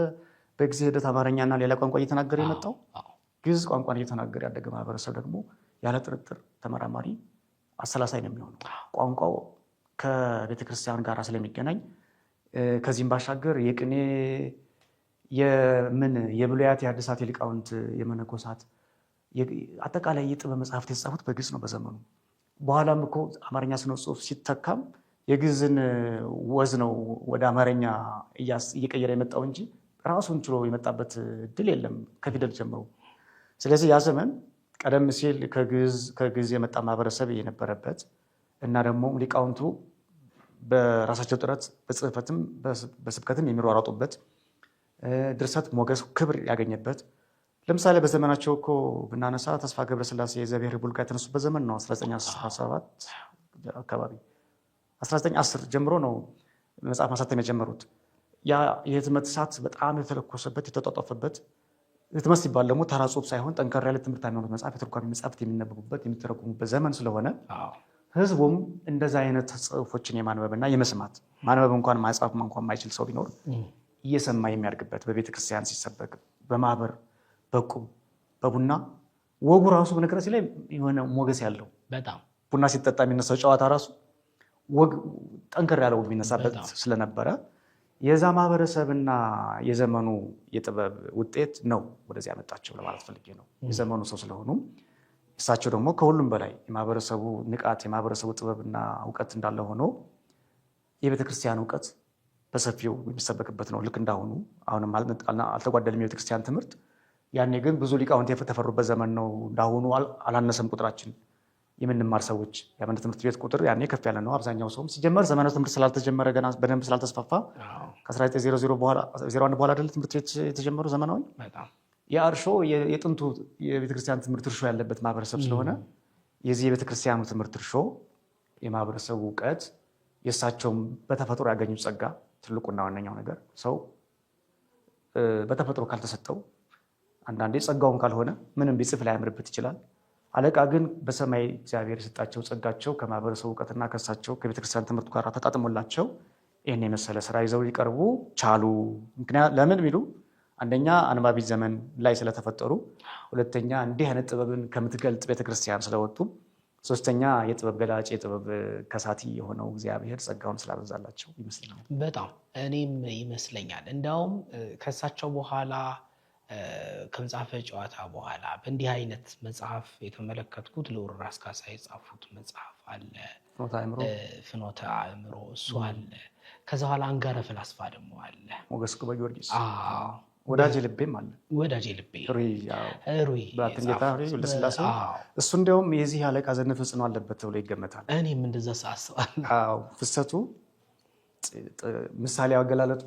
በጊዜ ሂደት አማርኛና ሌላ ቋንቋ እየተናገረ የመጣው፣ ግዕዝ ቋንቋን እየተናገረ ያደገ ማህበረሰብ ደግሞ ያለ ጥርጥር ተመራማሪ፣ አሰላሳይ ነው የሚሆነው። ቋንቋው ከቤተክርስቲያን ጋር ስለሚገናኝ ከዚህም ባሻገር የቅኔ የምን የብሉያት የሐዲሳት የሊቃውንት የመነኮሳት አጠቃላይ የጥበብ መጽሐፍት የተጻፉት በግዕዝ ነው በዘመኑ። በኋላም እኮ አማርኛ ስነ ጽሑፍ ሲተካም የግዕዝን ወዝ ነው ወደ አማርኛ እየቀየረ የመጣው እንጂ ራሱን ችሎ የመጣበት እድል የለም ከፊደል ጀምሮ። ስለዚህ ያ ዘመን ቀደም ሲል ከግዕዝ የመጣ ማህበረሰብ የነበረበት እና ደግሞ ሊቃውንቱ በራሳቸው ጥረት በጽሕፈትም በስብከትም የሚሯሯጡበት ድርሰት ሞገስ ክብር ያገኘበት። ለምሳሌ በዘመናቸው እኮ ብናነሳ ተስፋ ገብረስላሴ ዘብሔር ቡልጋ የተነሱበት ዘመን ነው። 1917 አካባቢ 1910 ጀምሮ ነው መጽሐፍ ማሳተም የጀመሩት። ያ የህትመት እሳት በጣም የተለኮሰበት የተጧጧፈበት፣ ህትመት ሲባል ደግሞ ተራ ጽሑፍ ሳይሆን ጠንከር ያለ ትምህርት ሃይማኖት መጽሐፍ፣ የትርጓሜ መጽሐፍት የሚነበቡበት የሚተረጉሙበት ዘመን ስለሆነ ህዝቡም እንደዛ አይነት ጽሑፎችን የማንበብና የመስማት፣ ማንበብ እንኳን ማጻፍ እንኳን የማይችል ሰው ቢኖር እየሰማ የሚያድግበት፣ በቤተክርስቲያን ሲሰበክ፣ በማህበር፣ በቁም፣ በቡና ወጉ ራሱ በነገራችን ላይ የሆነ ሞገስ ያለው በጣም ቡና ሲጠጣ የሚነሳው ጨዋታ ራሱ ወግ ጠንከር ያለው የሚነሳበት ስለነበረ የዛ ማህበረሰብና የዘመኑ የጥበብ ውጤት ነው ወደዚህ ያመጣቸው ለማለት ፈልጌ ነው። የዘመኑ ሰው ስለሆኑ እሳቸው ደግሞ ከሁሉም በላይ የማህበረሰቡ ንቃት የማህበረሰቡ ጥበብና እውቀት እንዳለ ሆኖ የቤተክርስቲያን እውቀት በሰፊው የሚሰበክበት ነው። ልክ እንዳሁኑ አሁንም አልተጓደለም የቤተክርስቲያን ትምህርት። ያኔ ግን ብዙ ሊቃውንት የተፈሩበት ዘመን ነው። እንዳሁኑ አላነሰም ቁጥራችን የምንማር ሰዎች። የአብነት ትምህርት ቤት ቁጥር ያኔ ከፍ ያለ ነው። አብዛኛው ሰውም ሲጀመር ዘመናዊ ትምህርት ስላልተጀመረ ገና በደንብ ስላልተስፋፋ ከ1900 በኋላ 01 በኋላ አይደል ትምህርት ቤት የተጀመሩ ዘመናዊ። የእርሾ የጥንቱ የቤተክርስቲያን ትምህርት እርሾ ያለበት ማህበረሰብ ስለሆነ የዚህ የቤተክርስቲያኑ ትምህርት እርሾ፣ የማህበረሰቡ እውቀት፣ የእሳቸውም በተፈጥሮ ያገኙ ጸጋ፣ ትልቁና ዋነኛው ነገር ሰው በተፈጥሮ ካልተሰጠው አንዳንዴ ጸጋውም ካልሆነ ምንም ቢጽፍ ላያምርበት ይችላል። አለቃ ግን በሰማይ እግዚአብሔር የሰጣቸው ጸጋቸው ከማህበረሰቡ እውቀትና ከእሳቸው ከቤተክርስቲያን ትምህርቱ ጋር ተጣጥሞላቸው ይህን የመሰለ ስራ ይዘው ሊቀርቡ ቻሉ። ምክንያት ለምን ቢሉ አንደኛ አንባቢ ዘመን ላይ ስለተፈጠሩ፣ ሁለተኛ እንዲህ አይነት ጥበብን ከምትገልጥ ቤተክርስቲያን ስለወጡ፣ ሶስተኛ የጥበብ ገላጭ የጥበብ ከሳቲ የሆነው እግዚአብሔር ጸጋውን ስላበዛላቸው ይመስለኛል። በጣም እኔም ይመስለኛል። እንዲያውም ከእሳቸው በኋላ ከመጽሐፈ ጨዋታ በኋላ በእንዲህ አይነት መጽሐፍ የተመለከትኩት ልዑል ራስ ካሳ የጻፉት መጽሐፍ አለ። ፍኖተ አእምሮ። ፍኖተ አእምሮ እሱ አለ። ከዛ በኋላ አንጋረ ፈላስፋ ደግሞ አለ። ሞገስ ቁበ ጊዮርጊስ። ወዳጄ ልቤም አለ። ወዳጄ ልቤ ሩይ ብላቴን ጌታ ኅሩይ ወልደስላሴ። እሱ እንዲያውም የዚህ አለቃ ዘነበ ተጽዕኖ አለበት ተብሎ ይገመታል። እኔም እንደዛ ሳስባለሁ። አዎ፣ ፍሰቱ፣ ምሳሌ አገላለጡ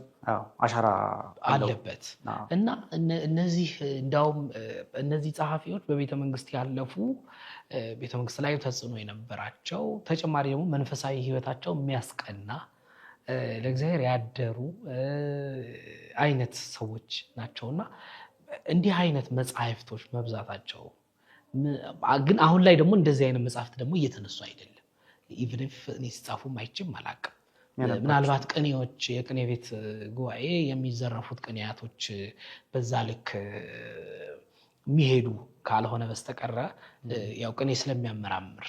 አሻራ አለበት እና እነዚህ እንዳውም እነዚህ ጸሐፊዎች በቤተ መንግስት ያለፉ፣ ቤተ መንግስት ላይ ተጽዕኖ የነበራቸው፣ ተጨማሪ ደግሞ መንፈሳዊ ሕይወታቸው የሚያስቀና፣ ለእግዚአብሔር ያደሩ አይነት ሰዎች ናቸውና እንዲህ አይነት መጽሐፍቶች መብዛታቸው ግን አሁን ላይ ደግሞ እንደዚህ አይነት መጽሐፍት ደግሞ እየተነሱ አይደለም። Even if እኔ ሲጻፉም አይቼም አላውቅም። ምናልባት ቅኔዎች የቅኔ ቤት ጉባኤ የሚዘረፉት ቅኔያቶች በዛ ልክ የሚሄዱ ካልሆነ በስተቀረ ያው ቅኔ ስለሚያመራምር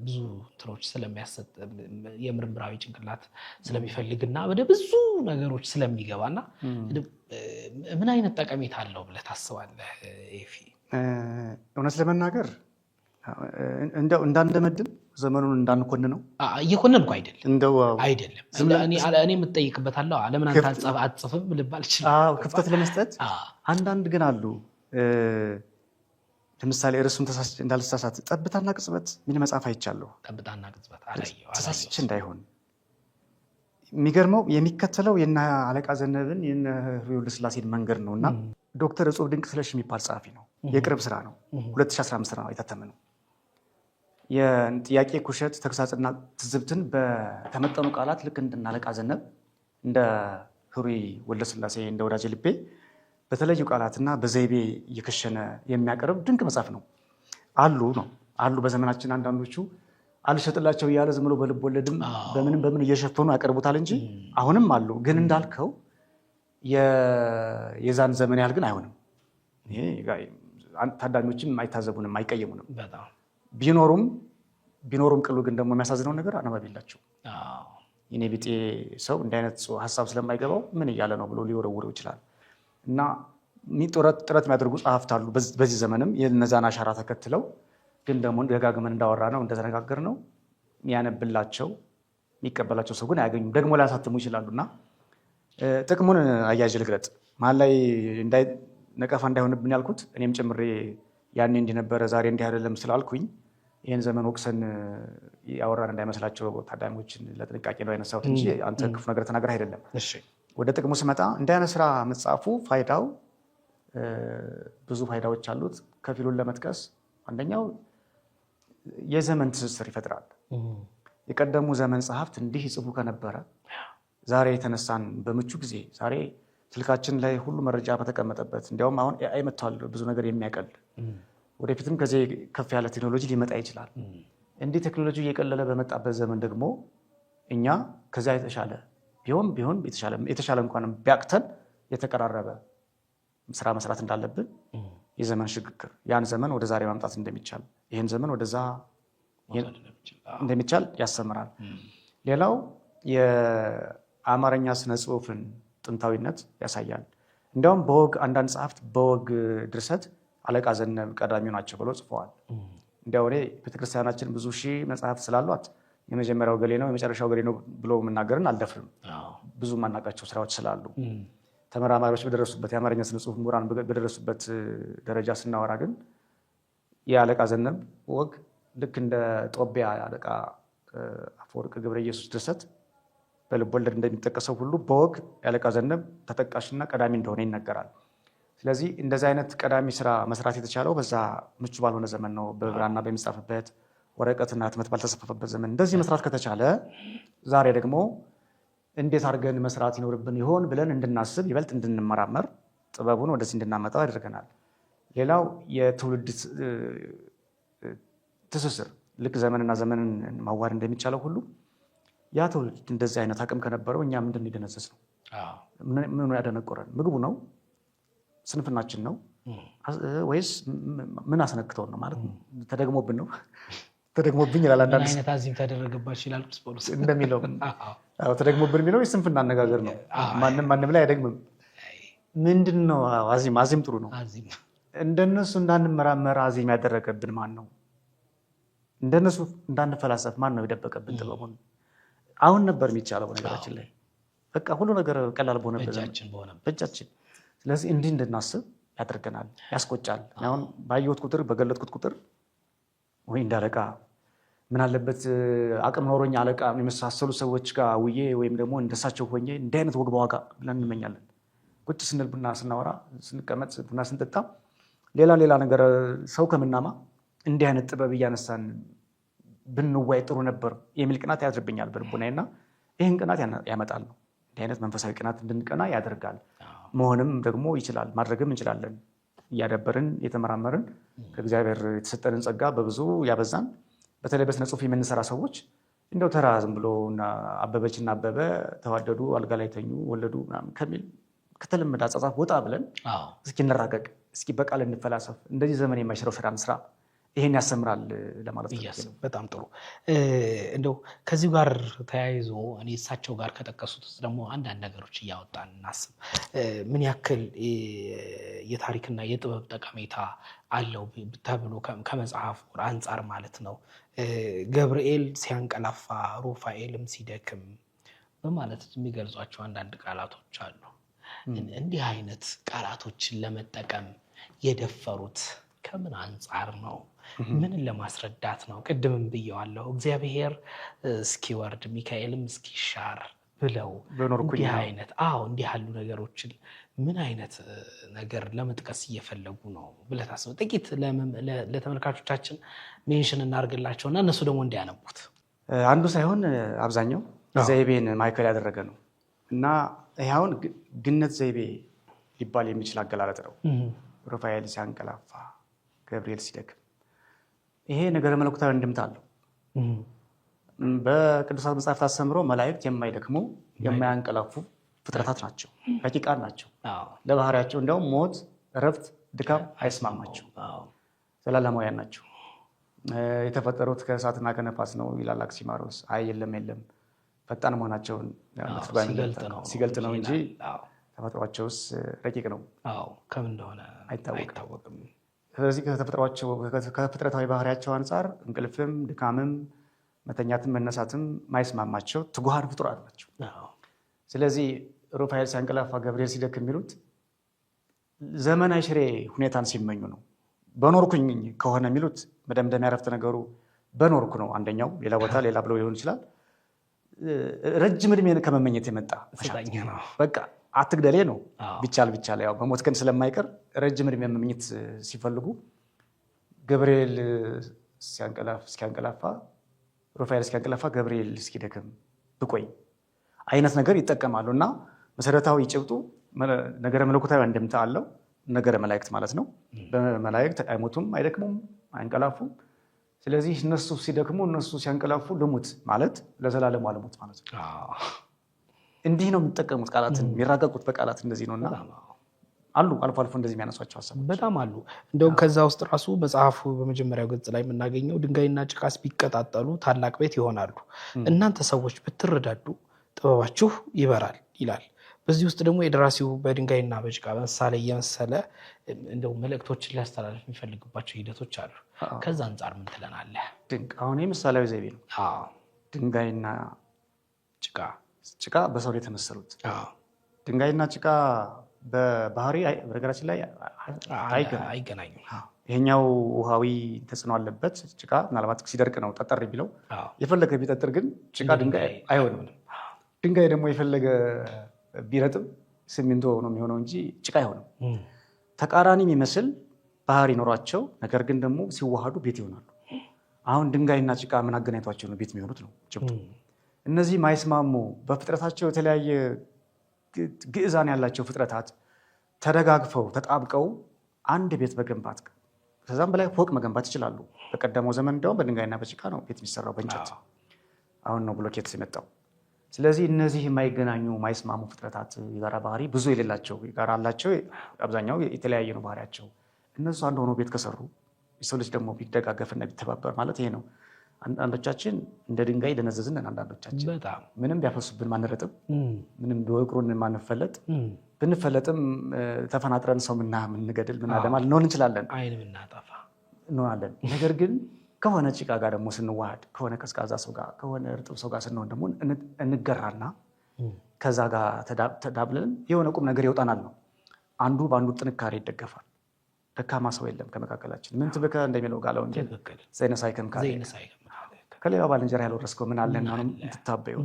ብዙ እንትኖች ስለሚያሰጥ የምርምራዊ ጭንቅላት ስለሚፈልግና ወደ ብዙ ነገሮች ስለሚገባና ምን አይነት ጠቀሜታ አለው ብለህ ታስባለህ ኤፊ? እውነት ለመናገር እንደው እንዳንደመድም ዘመኑን እንዳንኮን ነው። እየኮነንኩ አይደለም። እንደው አይደለም። እኔ የምጠይቅበታለሁ። ለምን አንተ አትጽፍም ልባል ይችላል። ክፍተት ለመስጠት አንዳንድ ግን አሉ። ለምሳሌ ርዕሱን እንዳልሳሳት ጠብታና ቅጽበት የሚል መጽሐፍ አይቻለሁ። ጠብታና ቅጽበት አላየሁ። ተሳስቼ እንዳይሆን። የሚገርመው የሚከተለው የነ አለቃ ዘነብን የነ ኅሩይ ወልደስላሴን መንገድ ነው እና ዶክተር እጹብ ድንቅ ስለሽ የሚባል ጸሐፊ ነው። የቅርብ ስራ ነው። 2015 ነው የታተመ ነው። የጥያቄ ኩሸት ተግሳጽና ትዝብትን በተመጠኑ ቃላት ልክ እንደ አለቃ ዘነብ፣ እንደ ኅሩይ ወልደስላሴ፣ እንደ ወዳጄ ልቤ በተለዩ ቃላትና በዘይቤ እየከሸነ የሚያቀርብ ድንቅ መጽሐፍ ነው። አሉ ነው አሉ። በዘመናችን አንዳንዶቹ አልሸጥላቸው እያለ ዝም ብሎ በልብ ወለድም በምንም በምን እየሸፈኑ ያቀርቡታል እንጂ አሁንም አሉ። ግን እንዳልከው የዛን ዘመን ያህል ግን አይሆንም። ይሄ ታዳሚዎችም አይታዘቡንም፣ አይቀየሙንም። ቢኖሩም ቢኖሩም ቅሉ ግን ደግሞ የሚያሳዝነው ነገር አነባቢ የላቸውም። የኔ ቢጤ ሰው እንዲህ አይነት ሀሳብ ስለማይገባው ምን እያለ ነው ብሎ ሊወረውረው ይችላል። እና ጥረት የሚያደርጉ ጸሐፍት አሉ። በዚህ ዘመንም የነዛን አሻራ ተከትለው ግን ደግሞ ደጋግመን እንዳወራ ነው እንደተነጋገር ነው የሚያነብላቸው የሚቀበላቸው ሰው ግን አያገኙም። ደግሞ ሊያሳትሙ ይችላሉ። እና ጥቅሙን አያይዤ ልግለጥ። መሀል ላይ ነቀፋ እንዳይሆንብን ያልኩት እኔም ጨምሬ ያኔ እንዲህ ነበረ ዛሬ እንዲህ አይደለም ስላልኩኝ ይህን ዘመን ወቅሰን ያወራን እንዳይመስላቸው ታዳሚዎችን ለጥንቃቄ ነው ያነሳሁት እንጂ አንተ ክፉ ነገር ተናገር አይደለም። ወደ ጥቅሙ ስመጣ እንዲህ አይነት ስራ መጻፉ ፋይዳው ብዙ ፋይዳዎች አሉት። ከፊሉን ለመጥቀስ አንደኛው የዘመን ትስስር ይፈጥራል። የቀደሙ ዘመን ጸሐፍት እንዲህ ይጽፉ ከነበረ ዛሬ የተነሳን በምቹ ጊዜ ዛሬ ስልካችን ላይ ሁሉ መረጃ በተቀመጠበት፣ እንዲያውም አሁን AI መጥቷል ብዙ ነገር የሚያቀል፣ ወደፊትም ከዚህ ከፍ ያለ ቴክኖሎጂ ሊመጣ ይችላል። እንዲህ ቴክኖሎጂ እየቀለለ በመጣበት ዘመን ደግሞ እኛ ከዚያ የተሻለ ቢሆን የተሻለ እንኳን ቢያቅተን የተቀራረበ ስራ መስራት እንዳለብን፣ የዘመን ሽግግር ያን ዘመን ወደ ዛሬ ማምጣት እንደሚቻል፣ ይህን ዘመን ወደዛ እንደሚቻል ያስተምራል። ሌላው የአማርኛ ስነ ጽሁፍን ጥንታዊነት ያሳያል። እንዲያውም በወግ አንዳንድ ጸሐፍት በወግ ድርሰት አለቃ ዘነብ ቀዳሚው ናቸው ብለው ጽፈዋል። እንዲያው እኔ ቤተክርስቲያናችን ብዙ ሺህ መጽሐፍት ስላሏት የመጀመሪያው ገሌ ነው የመጨረሻው ገሌ ነው ብሎ መናገርን አልደፍርም። ብዙ የማናውቃቸው ስራዎች ስላሉ ተመራማሪዎች በደረሱበት፣ የአማርኛ ስነ ጽሁፍ ምሁራን በደረሱበት ደረጃ ስናወራ ግን የአለቃ ዘነብ ወግ ልክ እንደ ጦቢያ አለቃ አፈወርቅ ገብረ ኢየሱስ ድርሰት በልብ ወለድ እንደሚጠቀሰው ሁሉ በወግ የአለቃ ዘነብ ተጠቃሽና ቀዳሚ እንደሆነ ይነገራል። ስለዚህ እንደዚህ አይነት ቀዳሚ ስራ መስራት የተቻለው በዛ ምቹ ባልሆነ ዘመን ነው። በብራና በሚጻፍበት፣ ወረቀትና ህትመት ባልተሰፋበት ዘመን እንደዚህ መስራት ከተቻለ ዛሬ ደግሞ እንዴት አድርገን መስራት ይኖርብን ይሆን ብለን እንድናስብ፣ ይበልጥ እንድንመራመር፣ ጥበቡን ወደዚህ እንድናመጣው ያደርገናል። ሌላው የትውልድ ትስስር፣ ልክ ዘመንና ዘመንን ማዋሃድ እንደሚቻለው ሁሉ ያ ትውልድ እንደዚህ አይነት አቅም ከነበረው እኛ ምንድን የደነዘዝ ነው? ምኑ ያደነቆረን? ምግቡ ነው? ስንፍናችን ነው? ወይስ ምን አስነክተውን ነው? ማለት ተደግሞብን ነው? ተደግሞብኝ ይላል አንዳንድ አይነት አዚም ተደረገባችሁ ይላል ቅዱስ ጳውሎስ እንደሚለው። ተደግሞብን የሚለው የስንፍና አነጋገር ነው። ማንም ማንም ላይ አይደግምም። ምንድን ነው አዚም? አዚም ጥሩ ነው። እንደነሱ እንዳንመራመር አዚም ያደረገብን ማን ነው? እንደነሱ እንዳንፈላሰፍ ማን ነው የደበቀብን ጥበቡን? አሁን ነበር የሚቻለው በነገራችን ላይ፣ በቃ ሁሉ ነገር ቀላል በሆነበት በእጃችን። ስለዚህ እንዲህ እንድናስብ ያደርገናል፣ ያስቆጫል። አሁን ባየሁት ቁጥር፣ በገለጥኩት ቁጥር ወይ እንዳለቃ ምን አለበት አቅም ኖሮኝ አለቃ የመሳሰሉ ሰዎች ጋር ውዬ ወይም ደግሞ እንደሳቸው ሆኜ እንዲህ አይነት ወግ በዋጋ ብለን እንመኛለን። ቁጭ ስንል፣ ቡና ስናወራ፣ ስንቀመጥ፣ ቡና ስንጠጣ ሌላ ሌላ ነገር ሰው ከምናማ እንዲህ አይነት ጥበብ እያነሳን ብንዋይ ጥሩ ነበር የሚል ቅናት ያድርብኛል በልቦናዬ እና ይህን ቅናት ያመጣል ነው። እንዲህ አይነት መንፈሳዊ ቅናት እንድንቀና ያደርጋል። መሆንም ደግሞ ይችላል፣ ማድረግም እንችላለን። እያዳበርን፣ የተመራመርን፣ ከእግዚአብሔር የተሰጠንን ጸጋ በብዙ ያበዛን፣ በተለይ በስነ ጽሁፍ የምንሰራ ሰዎች እንደው ተራ ዝም ብሎ አበበችና አበበ ተዋደዱ፣ አልጋ ላይ ተኙ፣ ወለዱ ምናምን ከሚል ከተለመደ አጻጻፍ ወጣ ብለን እስኪ እንራቀቅ፣ እስኪ በቃል እንፈላሰፍ፣ እንደዚህ ዘመን የማይሽረው ስራ እንስራ። ይሄን ያስተምራል ለማለት ነው። በጣም ጥሩ። እንደው ከዚሁ ጋር ተያይዞ እኔ እሳቸው ጋር ከጠቀሱት ውስጥ ደግሞ አንዳንድ ነገሮች እያወጣን እናስብ። ምን ያክል የታሪክና የጥበብ ጠቀሜታ አለው ተብሎ ከመጽሐፉ አንጻር ማለት ነው። ገብርኤል ሲያንቀላፋ ሩፋኤልም ሲደክም በማለት የሚገልጿቸው አንዳንድ ቃላቶች አሉ። እንዲህ አይነት ቃላቶችን ለመጠቀም የደፈሩት ከምን አንጻር ነው? ምንን ለማስረዳት ነው? ቅድምም ብየዋለሁ። እግዚአብሔር እስኪወርድ ሚካኤልም እስኪሻር ብለው እንዲህ አይነት፣ አዎ፣ እንዲህ ያሉ ነገሮችን ምን አይነት ነገር ለመጥቀስ እየፈለጉ ነው ብለህ ታስበው ጥቂት ለተመልካቾቻችን mention እናድርግላቸው እና እነሱ ደግሞ እንዲያነቡት። አንዱ ሳይሆን አብዛኛው ዘይቤን ማዕከል ያደረገ ነው እና ይህ አሁን ግነት ዘይቤ ሊባል የሚችል አገላለጥ ነው። ሩፋኤል ሲያንቀላፋ፣ ገብርኤል ሲደክም፣ ይሄ ነገረ መለኮታዊ እንድምታ አለው። በቅዱሳት መጽሐፍት አስተምሮ መላእክት የማይደክሙ፣ የማያንቀላፉ ፍጥረታት ናቸው፣ ረቂቃን ናቸው። ለባህሪያቸው እንዲያውም ሞት፣ እረፍት፣ ድካም አይስማማቸው፣ ዘላለማውያን ናቸው። የተፈጠሩት ከእሳትና ከነፋስ ነው ይላል አክሲማሮስ። አይ የለም የለም፣ ፈጣን መሆናቸውን ሲገልጥ ነው እንጂ ተፈጥሯቸውስ ረቂቅ ነው፣ ከምን እንደሆነ አይታወቅም። ስለዚህ ከተፈጥሯቸው ከፍጥረታዊ ባህሪያቸው አንጻር እንቅልፍም ድካምም መተኛትም መነሳትም ማይስማማቸው ትጉሃን ፍጡራት ናቸው። ስለዚህ ሩፋኤል ሲያንቀላፋ ገብርኤል ሲደክም የሚሉት ዘመን አይሽሬ ሁኔታን ሲመኙ ነው። በኖርኩኝ ከሆነ የሚሉት መደምደሚያ ዕረፍተ ነገሩ በኖርኩ ነው። አንደኛው ሌላ ቦታ ሌላ ብለው ሊሆን ይችላል። ረጅም እድሜ ከመመኘት የመጣ በቃ አትግደሌ ነው። ቢቻል ቢቻል ያው መሞት ግን ስለማይቀር ረጅም እድሜ መመኘት ሲፈልጉ ገብርኤል እስኪያንቀላፋ ሩፋኤል እስኪያንቀላፋ ገብርኤል እስኪደክም ብቆይ አይነት ነገር ይጠቀማሉ። እና መሰረታዊ ጭብጡ ነገረ መለኮታዊ አንድምታ አለው። ነገረ መላእክት ማለት ነው። በመላእክት አይሞቱም፣ አይደክሙም፣ አይንቀላፉም። ስለዚህ እነሱ ሲደክሙ እነሱ ሲያንቀላፉ ልሙት ማለት ለዘላለሙ አልሙት ማለት ነው። እንዲህ ነው የሚጠቀሙት ቃላትን፣ የሚራቀቁት በቃላት እንደዚህ ነውና አሉ አልፎ አልፎ እንደዚህ የሚያነሷቸው ሀሳቦች በጣም አሉ። እንደውም ከዛ ውስጥ ራሱ መጽሐፉ በመጀመሪያው ገጽ ላይ የምናገኘው ድንጋይና ጭቃስ ቢቀጣጠሉ ታላቅ ቤት ይሆናሉ፣ እናንተ ሰዎች ብትረዳዱ ጥበባችሁ ይበራል ይላል። በዚህ ውስጥ ደግሞ የደራሲው በድንጋይና በጭቃ ምሳሌ እየመሰለ እንደው መልእክቶችን ሊያስተላልፍ የሚፈልግባቸው ሂደቶች አሉ። ከዛ አንጻር ምን ትለናለህ? ድንቅ። አሁን ይህ ምሳሌያዊ ዘይቤ ነው። ድንጋይና ጭቃ በሰው ላይ የተመሰሉት ድንጋይና ጭቃ በባህሪ በነገራችን ላይ አይገናኙም። ይሄኛው ውሃዊ ተጽዕኖ አለበት። ጭቃ ምናልባት ሲደርቅ ነው ጠጠር ቢለው፣ የፈለገ ቢጠጥር ግን ጭቃ ድንጋይ አይሆንም። ድንጋይ ደግሞ የፈለገ ቢረጥብ ሲሚንቶ ነው የሚሆነው እንጂ ጭቃ አይሆንም። ተቃራኒ የሚመስል ባህሪ ኖሯቸው ነገር ግን ደግሞ ሲዋሃዱ ቤት ይሆናሉ። አሁን ድንጋይና ጭቃ ምን አገናኝቷቸው ነው ቤት የሚሆኑት ነው ጭብጡ። እነዚህ ማይስማሙ በፍጥረታቸው የተለያየ ግዕዛን ያላቸው ፍጥረታት ተደጋግፈው ተጣብቀው አንድ ቤት መገንባት ከዛም በላይ ፎቅ መገንባት ይችላሉ። በቀደመው ዘመን እንዲያውም በድንጋይና በጭቃ ነው ቤት የሚሰራው በእንጨት። አሁን ነው ብሎኬት የመጣው። ስለዚህ እነዚህ የማይገናኙ የማይስማሙ ፍጥረታት የጋራ ባህሪ ብዙ የሌላቸው የጋራ አላቸው፣ አብዛኛው የተለያየ ነው ባህሪያቸው። እነሱ አንድ ሆኖ ቤት ከሰሩ የሰው ልጅ ደግሞ ቢደጋገፍና ቢተባበር ማለት ይሄ ነው። አንዳንዶቻችን እንደ ድንጋይ ደነዘዝን፣ አንዳንዶቻችን ምንም ቢያፈሱብን ማንረጥም፣ ምንም ቢወቅሩን ማንፈለጥ፣ ብንፈለጥም ተፈናጥረን ሰው ምንገድል ምናደማ ልንሆን እንችላለን፣ አይን ምናጠፋ እንሆናለን። ነገር ግን ከሆነ ጭቃ ጋር ደግሞ ስንዋሃድ፣ ከሆነ ቀዝቃዛ ሰው ጋር፣ ከሆነ እርጥብ ሰው ጋር ስንሆን ደግሞ እንገራና ከዛ ጋር ተዳብለን የሆነ ቁም ነገር ይወጣናል ነው። አንዱ በአንዱ ጥንካሬ ይደገፋል። ደካማ ሰው የለም ከመካከላችን። ምን ትብከ እንደሚለው ቃለ ወንጌል ዘይነሳይከም ከሌላው ባልንጀራ ያልወረስከው ምን አለና ነው የምትታበየው?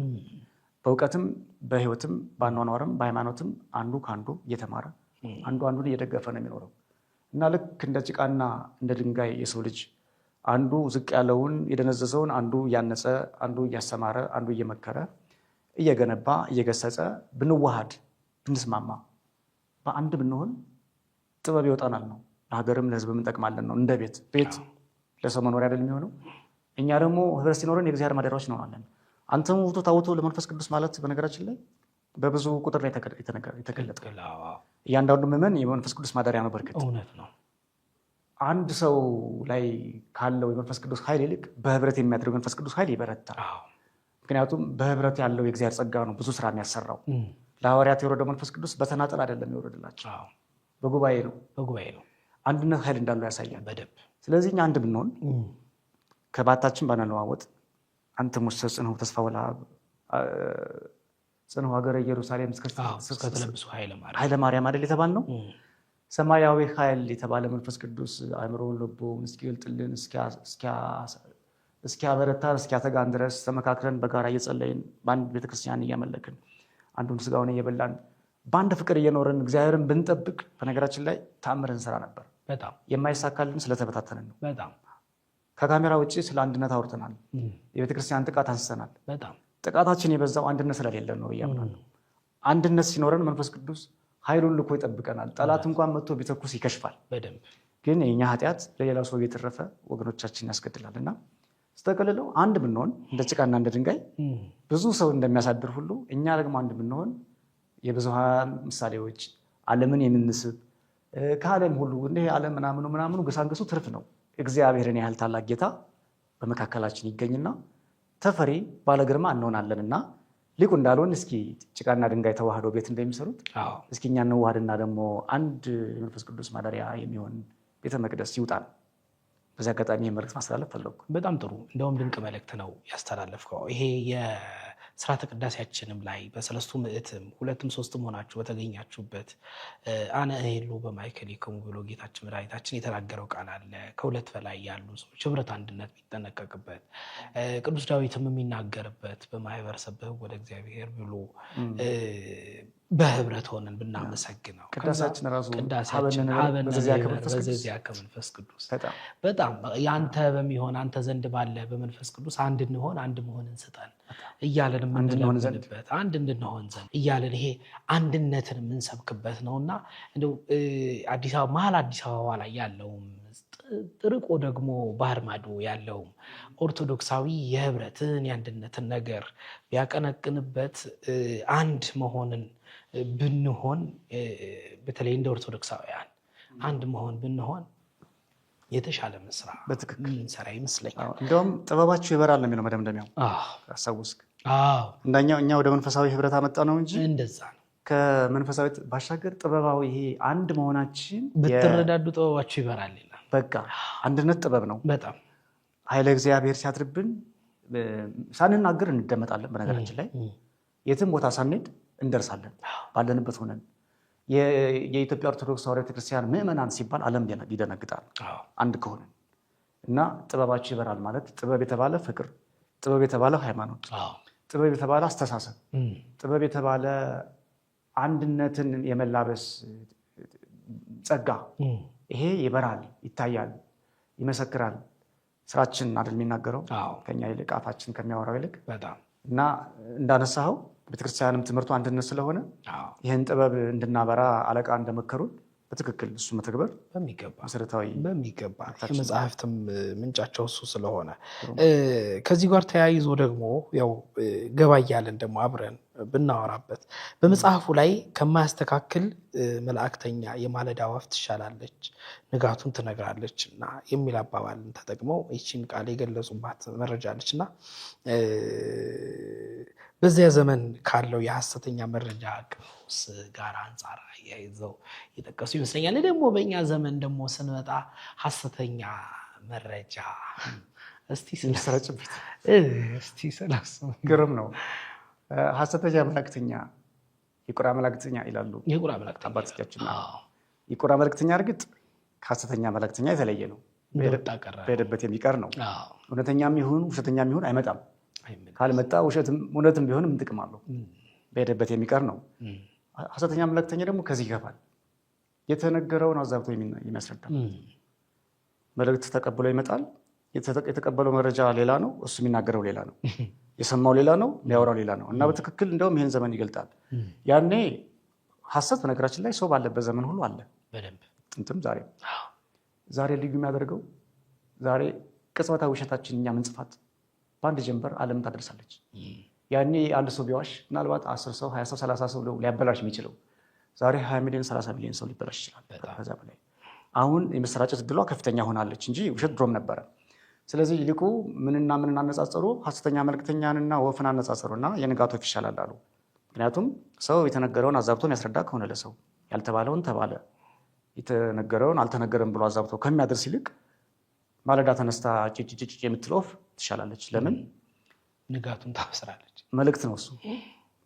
በእውቀትም በሕይወትም በአኗኗርም በሃይማኖትም አንዱ ከአንዱ እየተማረ አንዱ አንዱን እየደገፈ ነው የሚኖረው እና ልክ እንደ ጭቃና እንደ ድንጋይ የሰው ልጅ አንዱ ዝቅ ያለውን የደነዘዘውን አንዱ እያነጸ አንዱ እያስተማረ አንዱ እየመከረ እየገነባ እየገሰጸ ብንዋሃድ ብንስማማ በአንድ ብንሆን ጥበብ ይወጣናል ነው። ለሀገርም ለሕዝብም እንጠቅማለን ነው። እንደ ቤት ቤት ለሰው መኖሪያ አይደል የሚሆነው። እኛ ደግሞ ህብረት ሲኖረን የእግዚአብሔር ማደሪያዎች እንሆናለን። አንተም ውእቱ ታቦቱ ለመንፈስ ቅዱስ ማለት በነገራችን ላይ በብዙ ቁጥር ላይ የተገለጠ እያንዳንዱ ምዕመን የመንፈስ ቅዱስ ማደሪያ ነው። በእርግጥ እውነት ነው። አንድ ሰው ላይ ካለው የመንፈስ ቅዱስ ኃይል ይልቅ በህብረት የሚያደርገው መንፈስ ቅዱስ ኃይል ይበረታል። ምክንያቱም በህብረት ያለው የእግዚአብሔር ጸጋ ነው ብዙ ስራ የሚያሰራው። ለሐዋርያት የወረደው መንፈስ ቅዱስ በተናጠል አይደለም የወረደላቸው፣ በጉባኤ ነው። በጉባኤ ነው። አንድነት ኃይል እንዳለው ያሳያል በደንብ። ስለዚህ እኛ አንድ ብንሆን ከባታችን ባንለዋወጥ፣ አንተ ሙሰ ጽንሁ ተስፋ ወለአብ ጽንሁ ሀገረ ኢየሩሳሌም እስከተለብሱ ኃይለ ማርያም አይደል የተባልነው? ሰማያዊ ኃይል የተባለ መንፈስ ቅዱስ አእምሮውን ልቦውን እስኪገልጥልን እስኪያበረታን እስኪያተጋን ድረስ ተመካክረን በጋራ እየጸለይን በአንድ ቤተክርስቲያን እያመለክን አንዱን ስጋውን እየበላን በአንድ ፍቅር እየኖርን እግዚአብሔርን ብንጠብቅ በነገራችን ላይ ተአምር እንሰራ ነበር። በጣም የማይሳካልን ስለተበታተንን ነው። በጣም ከካሜራ ውጭ ስለ አንድነት አውርተናል። የቤተክርስቲያን ጥቃት አንስተናል። በጣም ጥቃታችን የበዛው አንድነት ስለሌለን ነው ብዬ አምናለሁ። አንድነት ሲኖረን መንፈስ ቅዱስ ኃይሉን ልኮ ይጠብቀናል። ጠላት እንኳን መጥቶ ቢተኩስ ይከሽፋል። በደንብ ግን የኛ ኃጢአት ለሌላው ሰው እየተረፈ ወገኖቻችን ያስገድላል። እና ስጠቀልለው አንድ ብንሆን እንደ ጭቃና እንደ ድንጋይ ብዙ ሰው እንደሚያሳድር ሁሉ እኛ ደግሞ አንድ ብንሆን የብዙሃን ምሳሌዎች ዓለምን የምንስብ ከዓለም ሁሉ እንደ ዓለም ምናምኑ ምናምኑ ግሳንግሱ ትርፍ ነው። እግዚአብሔርን ያህል ታላቅ ጌታ በመካከላችን ይገኝና ተፈሪ ባለግርማ እንሆናለንና ሊቁ እንዳልሆን እስኪ ጭቃና ድንጋይ ተዋህዶ ቤት እንደሚሰሩት እስኪ እኛ እንዋሃድና ደግሞ አንድ የመንፈስ ቅዱስ ማደሪያ የሚሆን ቤተ መቅደስ ይውጣል። በዚህ አጋጣሚ ይህ መልእክት ማስተላለፍ ፈለግኩ። በጣም ጥሩ። እንደውም ድንቅ መልእክት ነው ያስተላለፍከው። ይሄ የስርዓተ ቅዳሴያችንም ላይ በሰለስቱ ምዕትም ሁለትም ሶስትም ሆናችሁ በተገኛችሁበት አነ እሄሉ በማእከሌክሙ ብሎ ጌታችን መድኃኒታችን የተናገረው ቃል አለ። ከሁለት በላይ ያሉ ሰዎች ህብረት፣ አንድነት የሚጠነቀቅበት፣ ቅዱስ ዳዊትም የሚናገርበት በማህበረሰብ ወደ እግዚአብሔር ብሎ በህብረት ሆነን ብናመሰግነው፣ ቅዳሴያችን ራሱ ቅዳሴያችን በዚያ ከመንፈስ ቅዱስ በጣም ያንተ በሚሆን አንተ ዘንድ ባለ በመንፈስ ቅዱስ አንድ እንሆን አንድ መሆንን ስጠን እያለን የምንለምንበት፣ አንድ እንድንሆን ዘንድ እያለን ይሄ አንድነትን የምንሰብክበት ነውና እንደው አዲስ አበባ መሀል አዲስ አበባ ላይ ያለውም ጥርቆ ደግሞ ባህር ማዶ ያለውም ኦርቶዶክሳዊ የህብረትን የአንድነትን ነገር ቢያቀነቅንበት፣ አንድ መሆንን ብንሆን፣ በተለይ እንደ ኦርቶዶክሳውያን አንድ መሆን ብንሆን የተሻለ ስራ ምንሰራ ይመስለኛል። እንደውም ጥበባችሁ ይበራል ነው የሚለው መደምደሚያው። አስታወስክ? እንደኛው እኛ ወደ መንፈሳዊ ህብረት አመጣ ነው እንጂ እንደዛ ነው። ከመንፈሳዊ ባሻገር ጥበባዊ ይሄ አንድ መሆናችን ብትረዳዱ ጥበባችሁ ይበራል ይላል። በቃ አንድነት ጥበብ ነው። በጣም። ኃይለ እግዚአብሔር ሲያድርብን ሳንናገር እንደመጣለን። በነገራችን ላይ የትም ቦታ ሳንሄድ እንደርሳለን ባለንበት ሆነን። የኢትዮጵያ ኦርቶዶክስ ተዋሕዶ ቤተክርስቲያን ምዕመናን ሲባል ዓለም ይደነግጣል አንድ ከሆነን። እና ጥበባችሁ ይበራል ማለት ጥበብ የተባለ ፍቅር፣ ጥበብ የተባለ ሃይማኖት፣ ጥበብ የተባለ አስተሳሰብ፣ ጥበብ የተባለ አንድነትን የመላበስ ጸጋ፣ ይሄ ይበራል፣ ይታያል፣ ይመሰክራል። ስራችን አይደል የሚናገረው ከኛ ይልቅ፣ አፋችን ከሚያወራው ይልቅ? እና እንዳነሳኸው ቤተክርስቲያንም ትምህርቱ አንድነት ስለሆነ ይህን ጥበብ እንድናበራ አለቃ እንደመከሩን በትክክል እሱ መተግበር በሚገባ መሰረታዊ በሚገባ የመጽሐፍትም ምንጫቸው እሱ ስለሆነ፣ ከዚህ ጋር ተያይዞ ደግሞ ያው ገባ እያለን ደግሞ አብረን ብናወራበት፣ በመጽሐፉ ላይ ከማያስተካክል መላእክተኛ የማለዳ ወፍ ትሻላለች፣ ንጋቱን ትነግራለች እና የሚል አባባልን ተጠቅመው ይቺን ቃል የገለጹባት መረጃ አለች። እና በዚያ ዘመን ካለው የሐሰተኛ መረጃ ቀውስ ጋር አንጻር አያይዘው የጠቀሱ ይመስለኛል። ደግሞ በእኛ ዘመን ደግሞ ስንመጣ ሐሰተኛ መረጃ እስቲ የሚሰራጭበት እስቲ ስለሱ። ግርም ነው። ሐሰተኛ መላእክተኛ፣ የቁራ መላእክተኛ ይላሉ የቁራ መላእክተኛ አባቶቻችን። የቁራ መልእክተኛ እርግጥ ከሐሰተኛ መልእክተኛ የተለየ ነው። እንደወጣ ቀረ። በሄደበት የሚቀር ነው። እውነተኛም ይሁን ውሸተኛም ይሁን አይመጣም። ካልመጣ እውነትም ቢሆን ምን ጥቅም አለው? በሄደበት የሚቀር ነው። ሐሰተኛ መልእክተኛ ደግሞ ከዚህ ይገፋል። የተነገረውን አዛብቶ የሚያስረዳ መልእክት ተቀብሎ ይመጣል። የተቀበለው መረጃ ሌላ ነው፣ እሱ የሚናገረው ሌላ ነው። የሰማው ሌላ ነው፣ የሚያወራው ሌላ ነው። እና በትክክል እንደውም ይህን ዘመን ይገልጣል። ያኔ ሐሰት በነገራችን ላይ ሰው ባለበት ዘመን ሁሉ አለ፣ በደንብ ጥንትም ዛሬም። ዛሬ ልዩ የሚያደርገው ዛሬ ቅጽበታዊ ውሸታችን እኛ ምንጽፋት በአንድ ጀንበር ዓለም ታደርሳለች። ያኔ አንድ ሰው ቢዋሽ ምናልባት 10 ሰው፣ 20 ሰው፣ 30 ሰው ሊያበላሽ የሚችለው፣ ዛሬ 20 ሚሊዮን፣ 30 ሚሊዮን ሰው ሊበላሽ ይችላል። ከዛ በላይ አሁን የመሰራጨት እድሏ ከፍተኛ ሆናለች እንጂ ውሸት ድሮም ነበረ። ስለዚህ ሊቁ ምንና ምንን አነጻጸሩ? ሐሰተኛ መልእክተኛንና ወፍን አነጻጸሩና የንጋት ወፍ ይሻላል አሉ። ምክንያቱም ሰው የተነገረውን አዛብቶ የሚያስረዳ ከሆነ፣ ለሰው ያልተባለውን ተባለ፣ የተነገረውን አልተነገረም ብሎ አዛብቶ ከሚያደርስ ይልቅ ማለዳ ተነስታ ጭጭጭጭ የምትል ወፍ ትሻላለች። ለምን? ንጋቱን ታበስራለች። መልእክት ነው እሱ።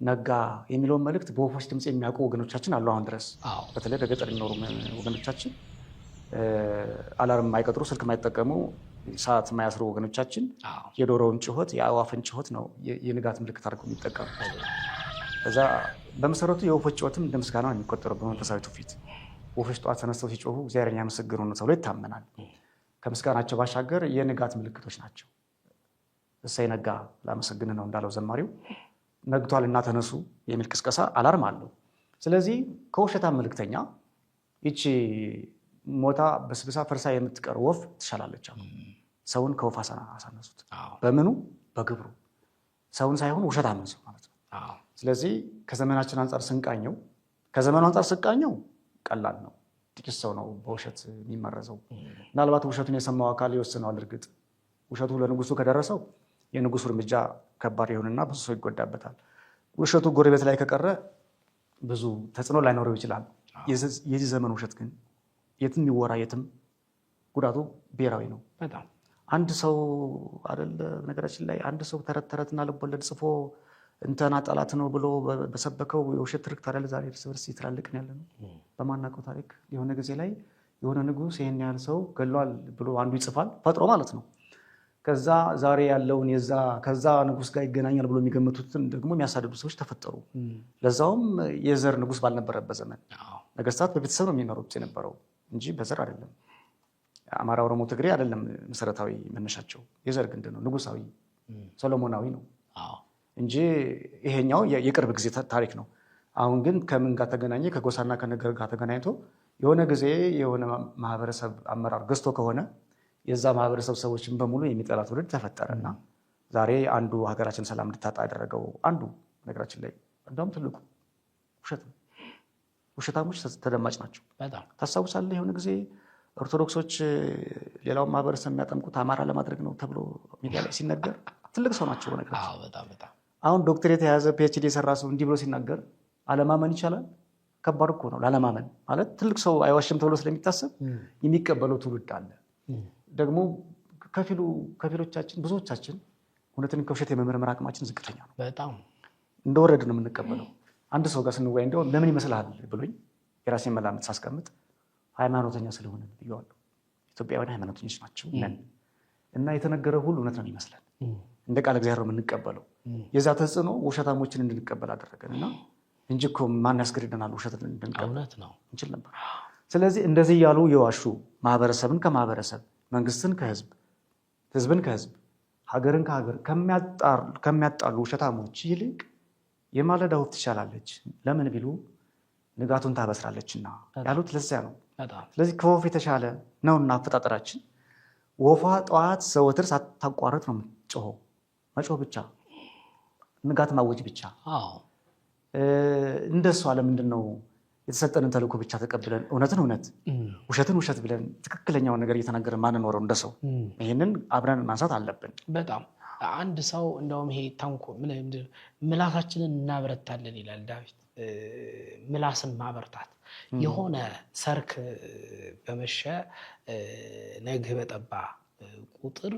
ነጋ የሚለውን መልእክት በወፎች ድምፅ የሚያውቁ ወገኖቻችን አሉ አሁን ድረስ። በተለይ በገጠር የሚኖሩ ወገኖቻችን፣ alarm የማይቀጥሩ፣ ስልክ የማይጠቀሙ፣ ሰዓት የማያስሩ ወገኖቻችን የዶሮውን ጩኸት፣ የአእዋፍን ጩኸት ነው የንጋት ምልክት አድርገው የሚጠቀሙ። ከዛ በመሰረቱ የወፎች ጩኸትም እንደ ምስጋና ነው የሚቆጠረው በመንፈሳዊ ትውፊት። ወፎች ጠዋት ተነስተው ሲጮሁ እግዚአብሔርን ያመሰግኑ ነው ተብሎ ይታመናል። ከምስጋናቸው ባሻገር የንጋት ምልክቶች ናቸው። እሰይ ነጋ ላመሰግን ነው እንዳለው ዘማሪው፣ ነግቷል እና ተነሱ የሚል ቅስቀሳ alarm አለው። ስለዚህ ከውሸታም መልእክተኛ ይቺ ሞታ በስብሳ ፈርሳ የምትቀር ወፍ ትሻላለች አሉ። ሰውን ከወፍ አሳነሱት። በምኑ? በግብሩ። ሰውን ሳይሆን ውሸታምን ሰው ማለት ነው። ስለዚህ ከዘመናችን አንጻር ስንቃኘው፣ ከዘመኑ አንጻር ስንቃኘው ቀላል ነው። ጥቂት ሰው ነው በውሸት የሚመረዘው። ምናልባት ውሸቱን የሰማው አካል ይወስነዋል። እርግጥ ውሸቱ ለንጉሱ ከደረሰው የንጉሱ እርምጃ ከባድ ይሆንና ብዙ ሰው ይጎዳበታል። ውሸቱ ጎረቤት ላይ ከቀረ ብዙ ተጽዕኖ ላይኖረው ይችላል። የዚህ ዘመን ውሸት ግን የትም ይወራ የትም ጉዳቱ ብሔራዊ ነው። በጣም አንድ ሰው አይደለ፣ ነገራችን ላይ አንድ ሰው ተረት ተረትና ልቦለድ ጽፎ እንትና ጠላት ነው ብሎ በሰበከው የውሸት ትርክት አይደለ ዛሬ እርስ በርስ እየተላለቅን ያለ ነው። በማናውቀው ታሪክ የሆነ ጊዜ ላይ የሆነ ንጉሥ ይሄን ያህል ሰው ገሏል ብሎ አንዱ ይጽፋል፣ ፈጥሮ ማለት ነው። ከዛ ዛሬ ያለውን የዛ ከዛ ንጉሥ ጋር ይገናኛል ብሎ የሚገምቱትን ደግሞ የሚያሳድዱ ሰዎች ተፈጠሩ። ለዛውም የዘር ንጉሥ ባልነበረበት ዘመን ነገስታት በቤተሰብ ነው የሚመሩት የነበረው እንጂ በዘር አይደለም። አማራ፣ ኦሮሞ፣ ትግሬ አይደለም መሰረታዊ መነሻቸው፣ የዘር ግንድ ነው። ንጉሳዊ ሰሎሞናዊ ነው እንጂ ይሄኛው የቅርብ ጊዜ ታሪክ ነው። አሁን ግን ከምን ጋር ተገናኘ? ከጎሳና ከነገር ጋር ተገናኝቶ የሆነ ጊዜ የሆነ ማህበረሰብ አመራር ገዝቶ ከሆነ የዛ ማህበረሰብ ሰዎችን በሙሉ የሚጠላ ትውልድ ተፈጠረና ዛሬ አንዱ ሀገራችን ሰላም እንድታጣ ያደረገው አንዱ ነገራችን ላይ እንደውም ትልቁ ውሸት ነው። ውሸታሞች ተደማጭ ናቸው። በጣም ታስታውሳለህ? የሆነ ጊዜ ኦርቶዶክሶች ሌላውን ማህበረሰብ የሚያጠምቁት አማራ ለማድረግ ነው ተብሎ ሚዲያ ላይ ሲነገር ትልቅ ሰው ናቸው። በነገራችን አዎ፣ በጣም በጣም አሁን ዶክትሬት የያዘ PhD የሰራ ሰው እንዲህ ብሎ ሲናገር አለማመን ይቻላል? ከባድ እኮ ነው ላለማመን። ማለት ትልቅ ሰው አይዋሽም ተብሎ ስለሚታሰብ የሚቀበለው ትውልድ አለ። ደግሞ ከፊሎቻችን ብዙዎቻችን እውነትን ከውሸት የመመርመር አቅማችን ዝቅተኛ ነው። በጣም እንደወረድ ነው የምንቀበለው። አንድ ሰው ጋር ስንወያይ እንዲያውም ለምን ይመስልሃል ብሎኝ የራሴን መላምት ሳስቀምጥ ሃይማኖተኛ ስለሆነ ብየዋለሁ። ኢትዮጵያውያን ሃይማኖተኞች ናቸው ነን እና የተነገረ ሁሉ እውነት ነው የሚመስለን፣ እንደ ቃል እግዚአብሔር ነው የምንቀበለው። የዛ ተጽዕኖ ውሸታሞችን እንድንቀበል አደረገን እና እንጂ እኮ ማን ያስገድደናል ውሸት እንድንቀበል እውነት ነው። እንችል ነበር። ስለዚህ እንደዚህ እያሉ የዋሹ ማህበረሰብን ከማህበረሰብ፣ መንግስትን ከህዝብ፣ ህዝብን ከህዝብ፣ ሀገርን ከሀገር ከሚያጣሉ ውሸታሞች ይልቅ የማለዳ ወፍ ትሻላለች። ለምን ቢሉ ንጋቱን ታበስራለችና ያሉት ለዚያ ነው። በጣም ስለዚህ ከወፍ የተሻለ ነውና አፈጣጠራችን። ወፏ ጠዋት ዘወትር ሳታቋርጥ ነው የምትጮኸው። መጮህ ብቻ፣ ንጋት ማወጅ ብቻ። አዎ እንደሷ ለምንድን ነው የተሰጠንን ተልእኮ ብቻ ተቀብለን እውነትን እውነት ውሸትን ውሸት ብለን ትክክለኛውን ነገር እየተናገርን ማንኖረው እንደ ሰው? ይህንን አብረን ማንሳት አለብን። በጣም አንድ ሰው እንደውም ይሄ ተንኮ ምላሳችንን እናበረታለን ይላል ዳዊት። ምላስን ማበርታት የሆነ ሰርክ በመሸ ነግህ በጠባ ቁጥር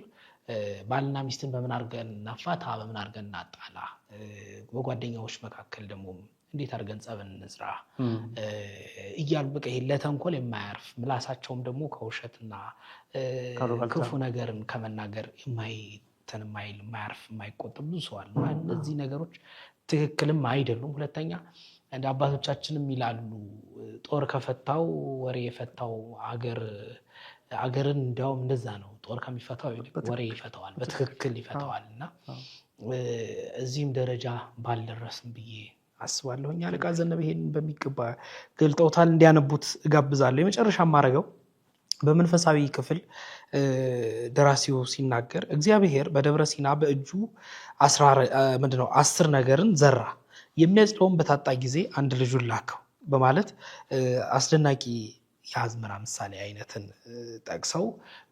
ባልና ሚስትን በምን አድርገን እናፋታ፣ በምን አድርገን እናጣላ፣ በጓደኛዎች መካከል ደግሞ እንዴት አድርገን ጸብ እንዝራ እያሉ በቃ ይሄ ለተንኮል የማያርፍ ምላሳቸውም ደግሞ ከውሸትና ክፉ ነገርን ከመናገር የማይተን የማይል የማያርፍ የማይቆጥብ ብዙ ሰው አለ። እነዚህ ነገሮች ትክክልም አይደሉም። ሁለተኛ እንደ አባቶቻችንም ይላሉ ጦር ከፈታው ወሬ የፈታው አገርን እንዲያውም እንደዛ ነው። ጦር ከሚፈታው ይልቅ ወሬ ይፈታዋል፣ በትክክል ይፈታዋል። እና እዚህም ደረጃ ባልደረስም ብዬ አስባለሁኝ። አለቃ ዘነበ ይሄንን በሚገባ ገልጠውታል። እንዲያነቡት እጋብዛለሁ። የመጨረሻ የማደርገው በመንፈሳዊ ክፍል ደራሲው ሲናገር እግዚአብሔር በደብረ ሲና በእጁ 10 ነገርን ዘራ፣ የሚያጭደውን በታጣ ጊዜ አንድ ልጁን ላከው በማለት አስደናቂ የአዝመራ ምሳሌ አይነትን ጠቅሰው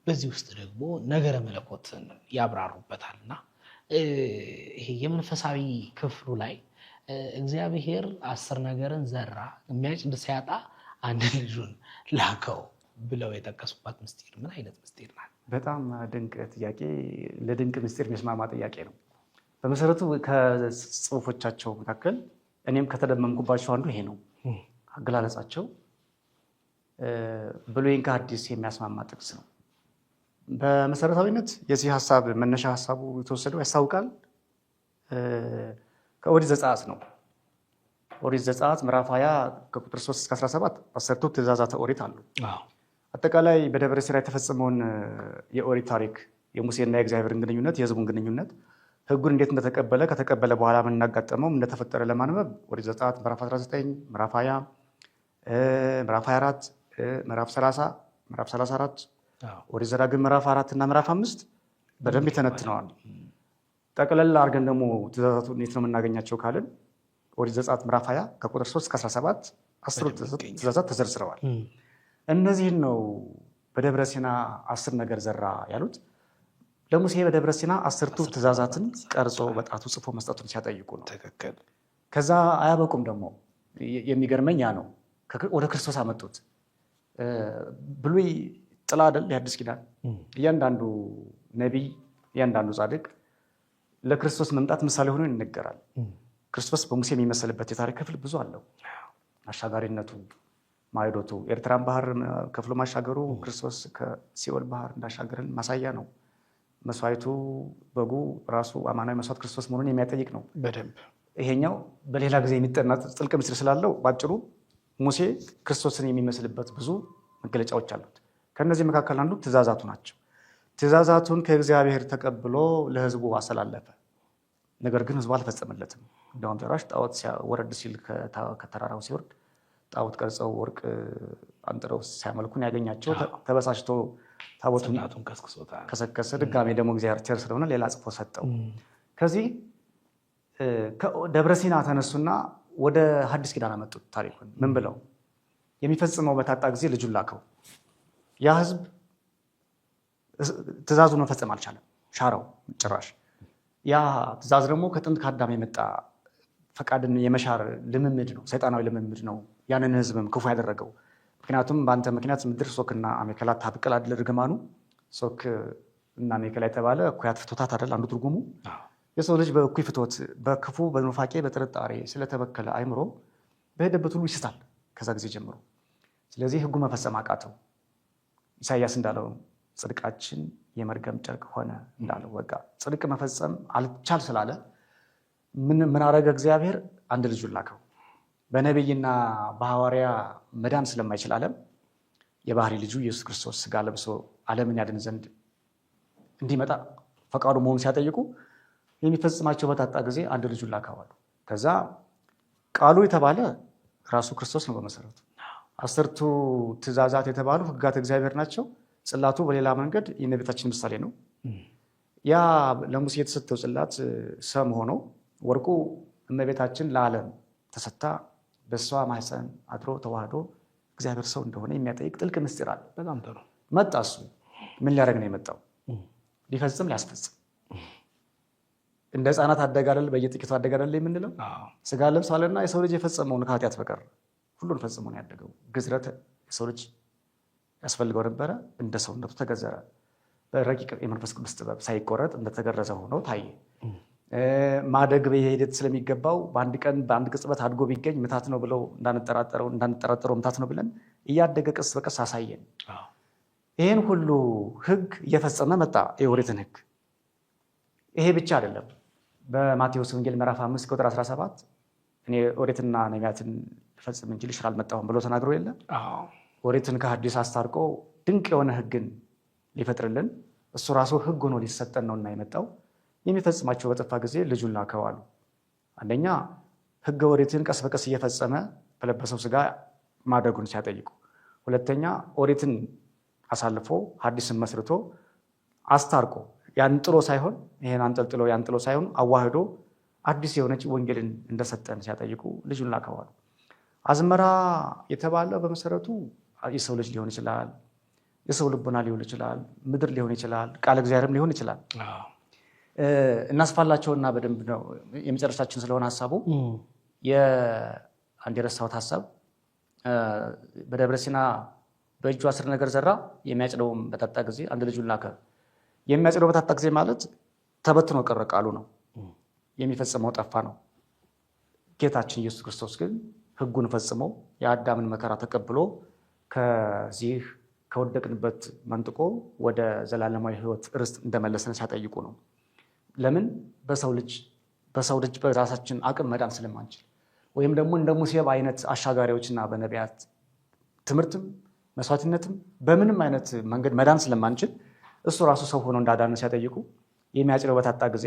በዚህ ውስጥ ደግሞ ነገረ መለኮትን ያብራሩበታልና ይሄ የመንፈሳዊ ክፍሉ ላይ እግዚአብሔር 10 ነገርን ዘራ፣ የሚያጭድ ሲያጣ አንድ ልጁን ላከው ብለው የጠቀሱባት ምስጢር ምን አይነት ምስጢር ናት? በጣም ድንቅ ጥያቄ፣ ለድንቅ ምስጢር የሚስማማ ጥያቄ ነው። በመሰረቱ ከጽሁፎቻቸው መካከል እኔም ከተደመምኩባቸው አንዱ ይሄ ነው። አገላለጻቸው ብሉይን ከሐዲስ የሚያስማማ ጥቅስ ነው። በመሰረታዊነት የዚህ ሀሳብ መነሻ ሀሳቡ የተወሰደው ያስታውቃል ከኦሪት ዘጸአት ነው። ኦሪት ዘጸአት ምዕራፍ 20 ከቁጥር 3 እስከ 17 10ቱ ትእዛዛተ ኦሪት አሉ። አጠቃላይ በደብረ ሲና የተፈጸመውን የኦሪት ታሪክ የሙሴና የእግዚአብሔርን ግንኙነት፣ የሕዝቡን ግንኙነት፣ ሕጉን እንዴት እንደተቀበለ፣ ከተቀበለ በኋላ ምን እንዳጋጠመው፣ እንደተፈጠረ ለማንበብ ኦሪት ዘጸአት ምዕራፍ 19፣ ምዕራፍ 20፣ ምዕራፍ 24፣ ምዕራፍ 30፣ ምዕራፍ 34፣ ኦሪት ዘዳግም ምዕራፍ 4 እና ምዕራፍ 5 በደንብ ይተነትነዋል። ጠቅለል አድርገን ደግሞ ትእዛዛቱ እንዴት ነው የምናገኛቸው ካልን ኦሪት ዘጸአት ምዕራፍ 20 ከቁጥር 3 እስከ 17 10 ትእዛዛት ተዘርዝረዋል። እነዚህን ነው በደብረ ሲና 10 ነገር ዘራ ያሉት። ለሙሴ በደብረ ሲና 10ቱ ትእዛዛትን ቀርጾ በጣቱ ጽፎ መስጠቱን ሲያጠይቁ ነው። ትክክል። ከዛ አያበቁም። ደግሞ የሚገርመኝ ያ ነው። ወደ ክርስቶስ አመጡት። ብሉይ ጥላ አይደል የአዲስ ኪዳን። እያንዳንዱ ነቢይ፣ እያንዳንዱ ጻድቅ ለክርስቶስ መምጣት ምሳሌ ሆኖ ይነገራል። ክርስቶስ በሙሴ የሚመስልበት የታሪክ ክፍል ብዙ አለው። አሻጋሪነቱ፣ ማዕዶቱ፣ ኤርትራን ባህር ከፍሎ ማሻገሩ ክርስቶስ ከሲኦል ባህር እንዳሻገረን ማሳያ ነው። መስዋዕቱ በጉ ራሱ አማናዊ መስዋዕት ክርስቶስ መሆኑን የሚያጠይቅ ነው። በደንብ ይሄኛው በሌላ ጊዜ የሚጠና ጥልቅ ምስጢር ስላለው ባጭሩ ሙሴ ክርስቶስን የሚመስልበት ብዙ መገለጫዎች አሉት። ከእነዚህ መካከል አንዱ ትእዛዛቱ ናቸው። ትእዛዛቱን ከእግዚአብሔር ተቀብሎ ለሕዝቡ አስተላለፈ። ነገር ግን ሕዝቡ አልፈጸመለትም። እንደውም ጭራሽ ጣዖት ወረድ ሲል ከተራራው ሲወርድ ጣዖት ቀርጸው ወርቅ አንጥረው ሲያመልኩን ያገኛቸው ተበሳጭቶ ታቦቱን ጽላቱን ከስክሶታል። ከሰከሰ። ድጋሜ ደግሞ እግዚአብሔር ቸር ስለሆነ ሌላ ጽፎ ሰጠው። ከዚህ ደብረ ሲና ተነሱና ወደ ሐዲስ ኪዳን አመጡት ታሪኩን። ምን ብለው የሚፈጽመው በታጣ ጊዜ ልጁን ላከው። ያ ህዝብ ትእዛዙን መፈጸም አልቻለም፣ ሻረው ጭራሽ። ያ ትእዛዝ ደግሞ ከጥንት ከአዳም የመጣ ፈቃድን የመሻር ልምምድ ነው፣ ሰይጣናዊ ልምምድ ነው። ያንን ህዝብም ክፉ ያደረገው ምክንያቱም በአንተ ምክንያት ምድር ሶክና አሜከላ ታብቅል አይደል እርግማኑ። ሶክ እና አሜከላ የተባለ እኩያት ፍትወታት አይደል አንዱ ትርጉሙ። የሰው ልጅ በእኩይ ፍትወት፣ በክፉ፣ በኑፋቄ፣ በጥርጣሬ ስለተበከለ አይምሮ በሄደበት ሁሉ ይስታል ከዛ ጊዜ ጀምሮ። ስለዚህ ህጉ መፈጸም አቃተው። ኢሳያስ እንዳለው ጽድቃችን የመርገም ጨርቅ ሆነ እንዳለው በቃ ጽድቅ መፈጸም አልቻል ስላለ ምን አረገ እግዚአብሔር? አንድ ልጁን ላከው። በነቢይና በሐዋርያ መዳን ስለማይችል ዓለም የባህሪ ልጁ ኢየሱስ ክርስቶስ ስጋ ለብሶ ዓለምን ያድን ዘንድ እንዲመጣ ፈቃዱ መሆኑን ሲያጠይቁ የሚፈጽማቸው በታጣ ጊዜ አንድ ልጁን ላከዋሉ። ከዛ ቃሉ የተባለ ራሱ ክርስቶስ ነው። በመሰረቱ 10ቱ ትእዛዛት የተባሉ ሕግጋት እግዚአብሔር ናቸው። ጽላቱ በሌላ መንገድ የእመቤታችን ምሳሌ ነው። ያ ለሙሴ የተሰጠው ጽላት ሰም ሆኖ ወርቁ እመቤታችን ለዓለም ተሰጥታ በእሷ ማህፀን አድሮ ተዋህዶ እግዚአብሔር ሰው እንደሆነ የሚያጠይቅ ጥልቅ ምስጢር አለ። በጣም ጥሩ። መጣ። እሱ ምን ሊያደርግ ነው የመጣው? ሊፈጽም፣ ሊያስፈጽም። እንደ ህፃናት አደገ አይደል? በየጥቂቱ አደገ አይደል የምንለው? ስጋ ለብሷልና የሰው ልጅ የፈጸመውን ከኃጢአት በቀር ሁሉን ፈጽሞ ነው ያደገው። ግዝረት የሰው ልጅ ያስፈልገው ነበረ። እንደ ሰውነቱ ተገዘረ። በረቂቅ የመንፈስ ቅዱስ ጥበብ ሳይቆረጥ እንደተገረዘ ሆኖ ታየ። ማደግ በሂደት ስለሚገባው በአንድ ቀን በአንድ ቅጽበት አድጎ ቢገኝ ምታት ነው ብለው እንዳንጠራጠረው ምታት ነው ብለን እያደገ ቀስ በቀስ አሳየን። ይህን ሁሉ ህግ እየፈጸመ መጣ፣ የኦሪትን ህግ። ይሄ ብቻ አይደለም። በማቴዎስ ወንጌል ምዕራፍ 5 ቁጥር 17 እኔ ኦሪትና ነቢያትን ልፈጽም እንጂ ልሽር አልመጣሁም ብሎ ተናግሮ የለ? ኦሪትን ከሐዲስ አስታርቆ ድንቅ የሆነ ህግን ሊፈጥርልን እሱ ራሱ ህግ ሆኖ ሊሰጠን ነውና የመጣው። የሚፈጽማቸው በጠፋ ጊዜ ልጁን ላከው አሉ። አንደኛ ህገ ኦሪትን ቀስ በቀስ እየፈጸመ በለበሰው ስጋ ማደጉን ሲያጠይቁ፣ ሁለተኛ ኦሪትን አሳልፎ ሐዲስን መስርቶ አስታርቆ ያን ጥሎ ሳይሆን ይሄን አንጠልጥሎ ያን ጥሎ ሳይሆን አዋህዶ አዲስ የሆነች ወንጌልን እንደሰጠን ሲያጠይቁ ልጁን ላከው አሉ። አዝመራ የተባለ በመሰረቱ የሰው ልጅ ሊሆን ይችላል፣ የሰው ልቦና ሊሆን ይችላል፣ ምድር ሊሆን ይችላል፣ ቃለ እግዚአብሔርም ሊሆን ይችላል። እናስፋላቸውና በደንብ ነው የመጨረሻችን ስለሆነ ሀሳቡ አንድ የረሳሁት ሀሳብ በደብረ ሲና በእጁ 10 ነገር ዘራ፣ የሚያጭደውም በታጣ ጊዜ አንድ ልጁን ላከ። የሚያጭደው በታጣ ጊዜ ማለት ተበትኖ ቀረ ቃሉ ነው፣ የሚፈጽመው ጠፋ ነው። ጌታችን ኢየሱስ ክርስቶስ ግን ሕጉን ፈጽሞ የአዳምን መከራ ተቀብሎ ከዚህ ከወደቅንበት መንጥቆ ወደ ዘላለማዊ ሕይወት ርስት እንደመለሰን ሲያጠይቁ ነው። ለምን በሰው ልጅ በራሳችን አቅም መዳን ስለማንችል ወይም ደግሞ እንደ ሙሴ አይነት አሻጋሪዎችና በነቢያት ትምህርትም መስዋዕትነትም በምንም አይነት መንገድ መዳን ስለማንችል እሱ ራሱ ሰው ሆኖ እንዳዳነ ሲያጠይቁ የሚያጭደው በታጣ ጊዜ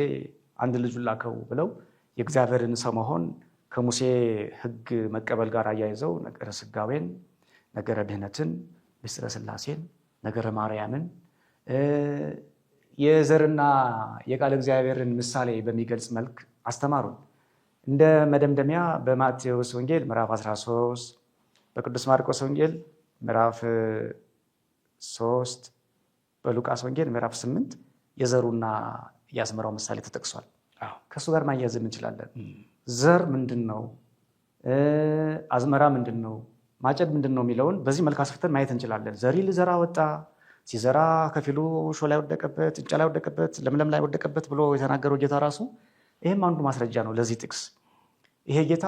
አንድ ልጁን ላከው ብለው የእግዚአብሔርን ሰው መሆን ከሙሴ ሕግ መቀበል ጋር አያይዘው ነገረ ሥጋዌን፣ ነገረ ድኅነትን፣ ምስጢረ ሥላሴን፣ ነገረ ማርያምን የዘርና የቃለ እግዚአብሔርን ምሳሌ በሚገልጽ መልክ አስተማሩን። እንደ መደምደሚያ በማቴዎስ ወንጌል ምዕራፍ 13፣ በቅዱስ ማርቆስ ወንጌል ምዕራፍ 3፣ በሉቃስ ወንጌል ምዕራፍ 8 የዘሩና የአዝመራው ምሳሌ ተጠቅሷል። ከእሱ ጋር ማያያዝ እንችላለን። ዘር ምንድን ነው፣ አዝመራ ምንድን ነው፣ ማጨድ ምንድን ነው የሚለውን በዚህ መልክ አስፍተን ማየት እንችላለን። ዘሪ ልዘራ ወጣ፣ ሲዘራ ከፊሉ እሾህ ላይ ወደቀበት፣ እንጫ ላይ ወደቀበት፣ ለምለም ላይ ወደቀበት ብሎ የተናገረው ጌታ ራሱ ይህም አንዱ ማስረጃ ነው ለዚህ ጥቅስ። ይሄ ጌታ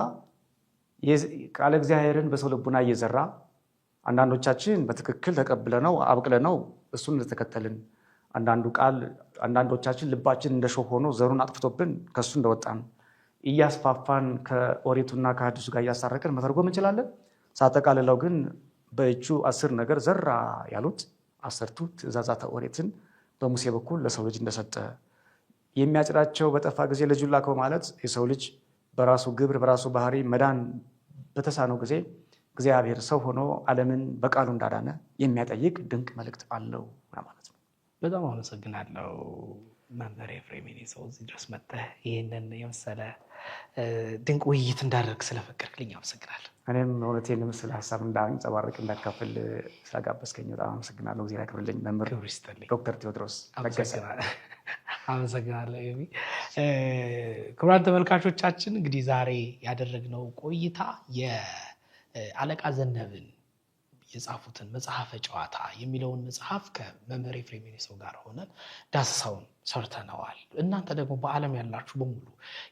ቃለ እግዚአብሔርን በሰው ልቡና እየዘራ አንዳንዶቻችን በትክክል ተቀብለነው አብቅለነው እሱን እንደተከተልን፣ አንዳንዱ ቃል አንዳንዶቻችን ልባችን እንደ ሾህ ሆኖ ዘሩን አጥፍቶብን ከእሱ እንደወጣን እያስፋፋን ከኦሪቱና ከሐዲሱ ጋር እያሳረቅን መተርጎም እንችላለን። ሳጠቃልለው ግን በእጁ 10 ነገር ዘራ ያሉት 10ቱ ትእዛዛተ ኦሪትን በሙሴ በኩል ለሰው ልጅ እንደሰጠ፣ የሚያጭዳቸው በጠፋ ጊዜ ልጁን ላከው ማለት የሰው ልጅ በራሱ ግብር በራሱ ባህሪ መዳን በተሳነው ጊዜ እግዚአብሔር ሰው ሆኖ ዓለምን በቃሉ እንዳዳነ የሚያጠይቅ ድንቅ መልእክት አለው ማለት ነው። በጣም አመሰግናለሁ መምህር ኤፍሬም የኔ ሰው፣ እዚህ ድረስ መጥተህ ይህንን የመሰለ ድንቅ ውይይት እንዳደርግ ስለፈቀድክልኝ አመሰግናለሁ። እኔም እውነቴን ምስል ሀሳብ እንዳንጸባርቅ እንዳካፍል ስላጋበዝከኝ በጣም አመሰግናለሁ። እግዚአብሔር ያክብርልኝ መምህር ክብር ይስጥልኝ። ዶክተር ቴዎድሮስ ለገሰ። አመሰግናለሁ ኤሚ። ክቡራን ተመልካቾቻችን እንግዲህ ዛሬ ያደረግነው ቆይታ የአለቃ ዘነብን የጻፉትን መጽሐፈ ጨዋታ የሚለውን መጽሐፍ ከመምህር ኤፍሬም የኔሰው ጋር ሆነን ዳሰሳውን ሰርተነዋል። እናንተ ደግሞ በዓለም ያላችሁ በሙሉ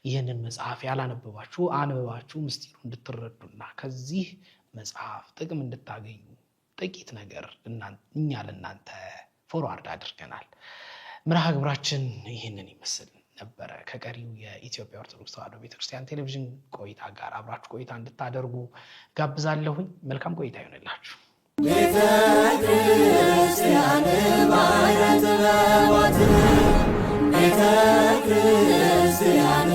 ይህንን መጽሐፍ ያላነበባችሁ አንብባችሁ ምስጢሩ እንድትረዱና ከዚህ መጽሐፍ ጥቅም እንድታገኙ ጥቂት ነገር እኛ ለእናንተ forward አድርገናል። መርሃ ግብራችን ይህንን ይመስል ነበረ። ከቀሪው የኢትዮጵያ ኦርቶዶክስ ተዋሕዶ ቤተክርስቲያን ቴሌቪዥን ቆይታ ጋር አብራችሁ ቆይታ እንድታደርጉ ጋብዛለሁኝ። መልካም ቆይታ ይሆንላችሁ። ቤተ ክርስቲያን ባሕረ ጥበባት፣ ቤተ ክርስቲያን።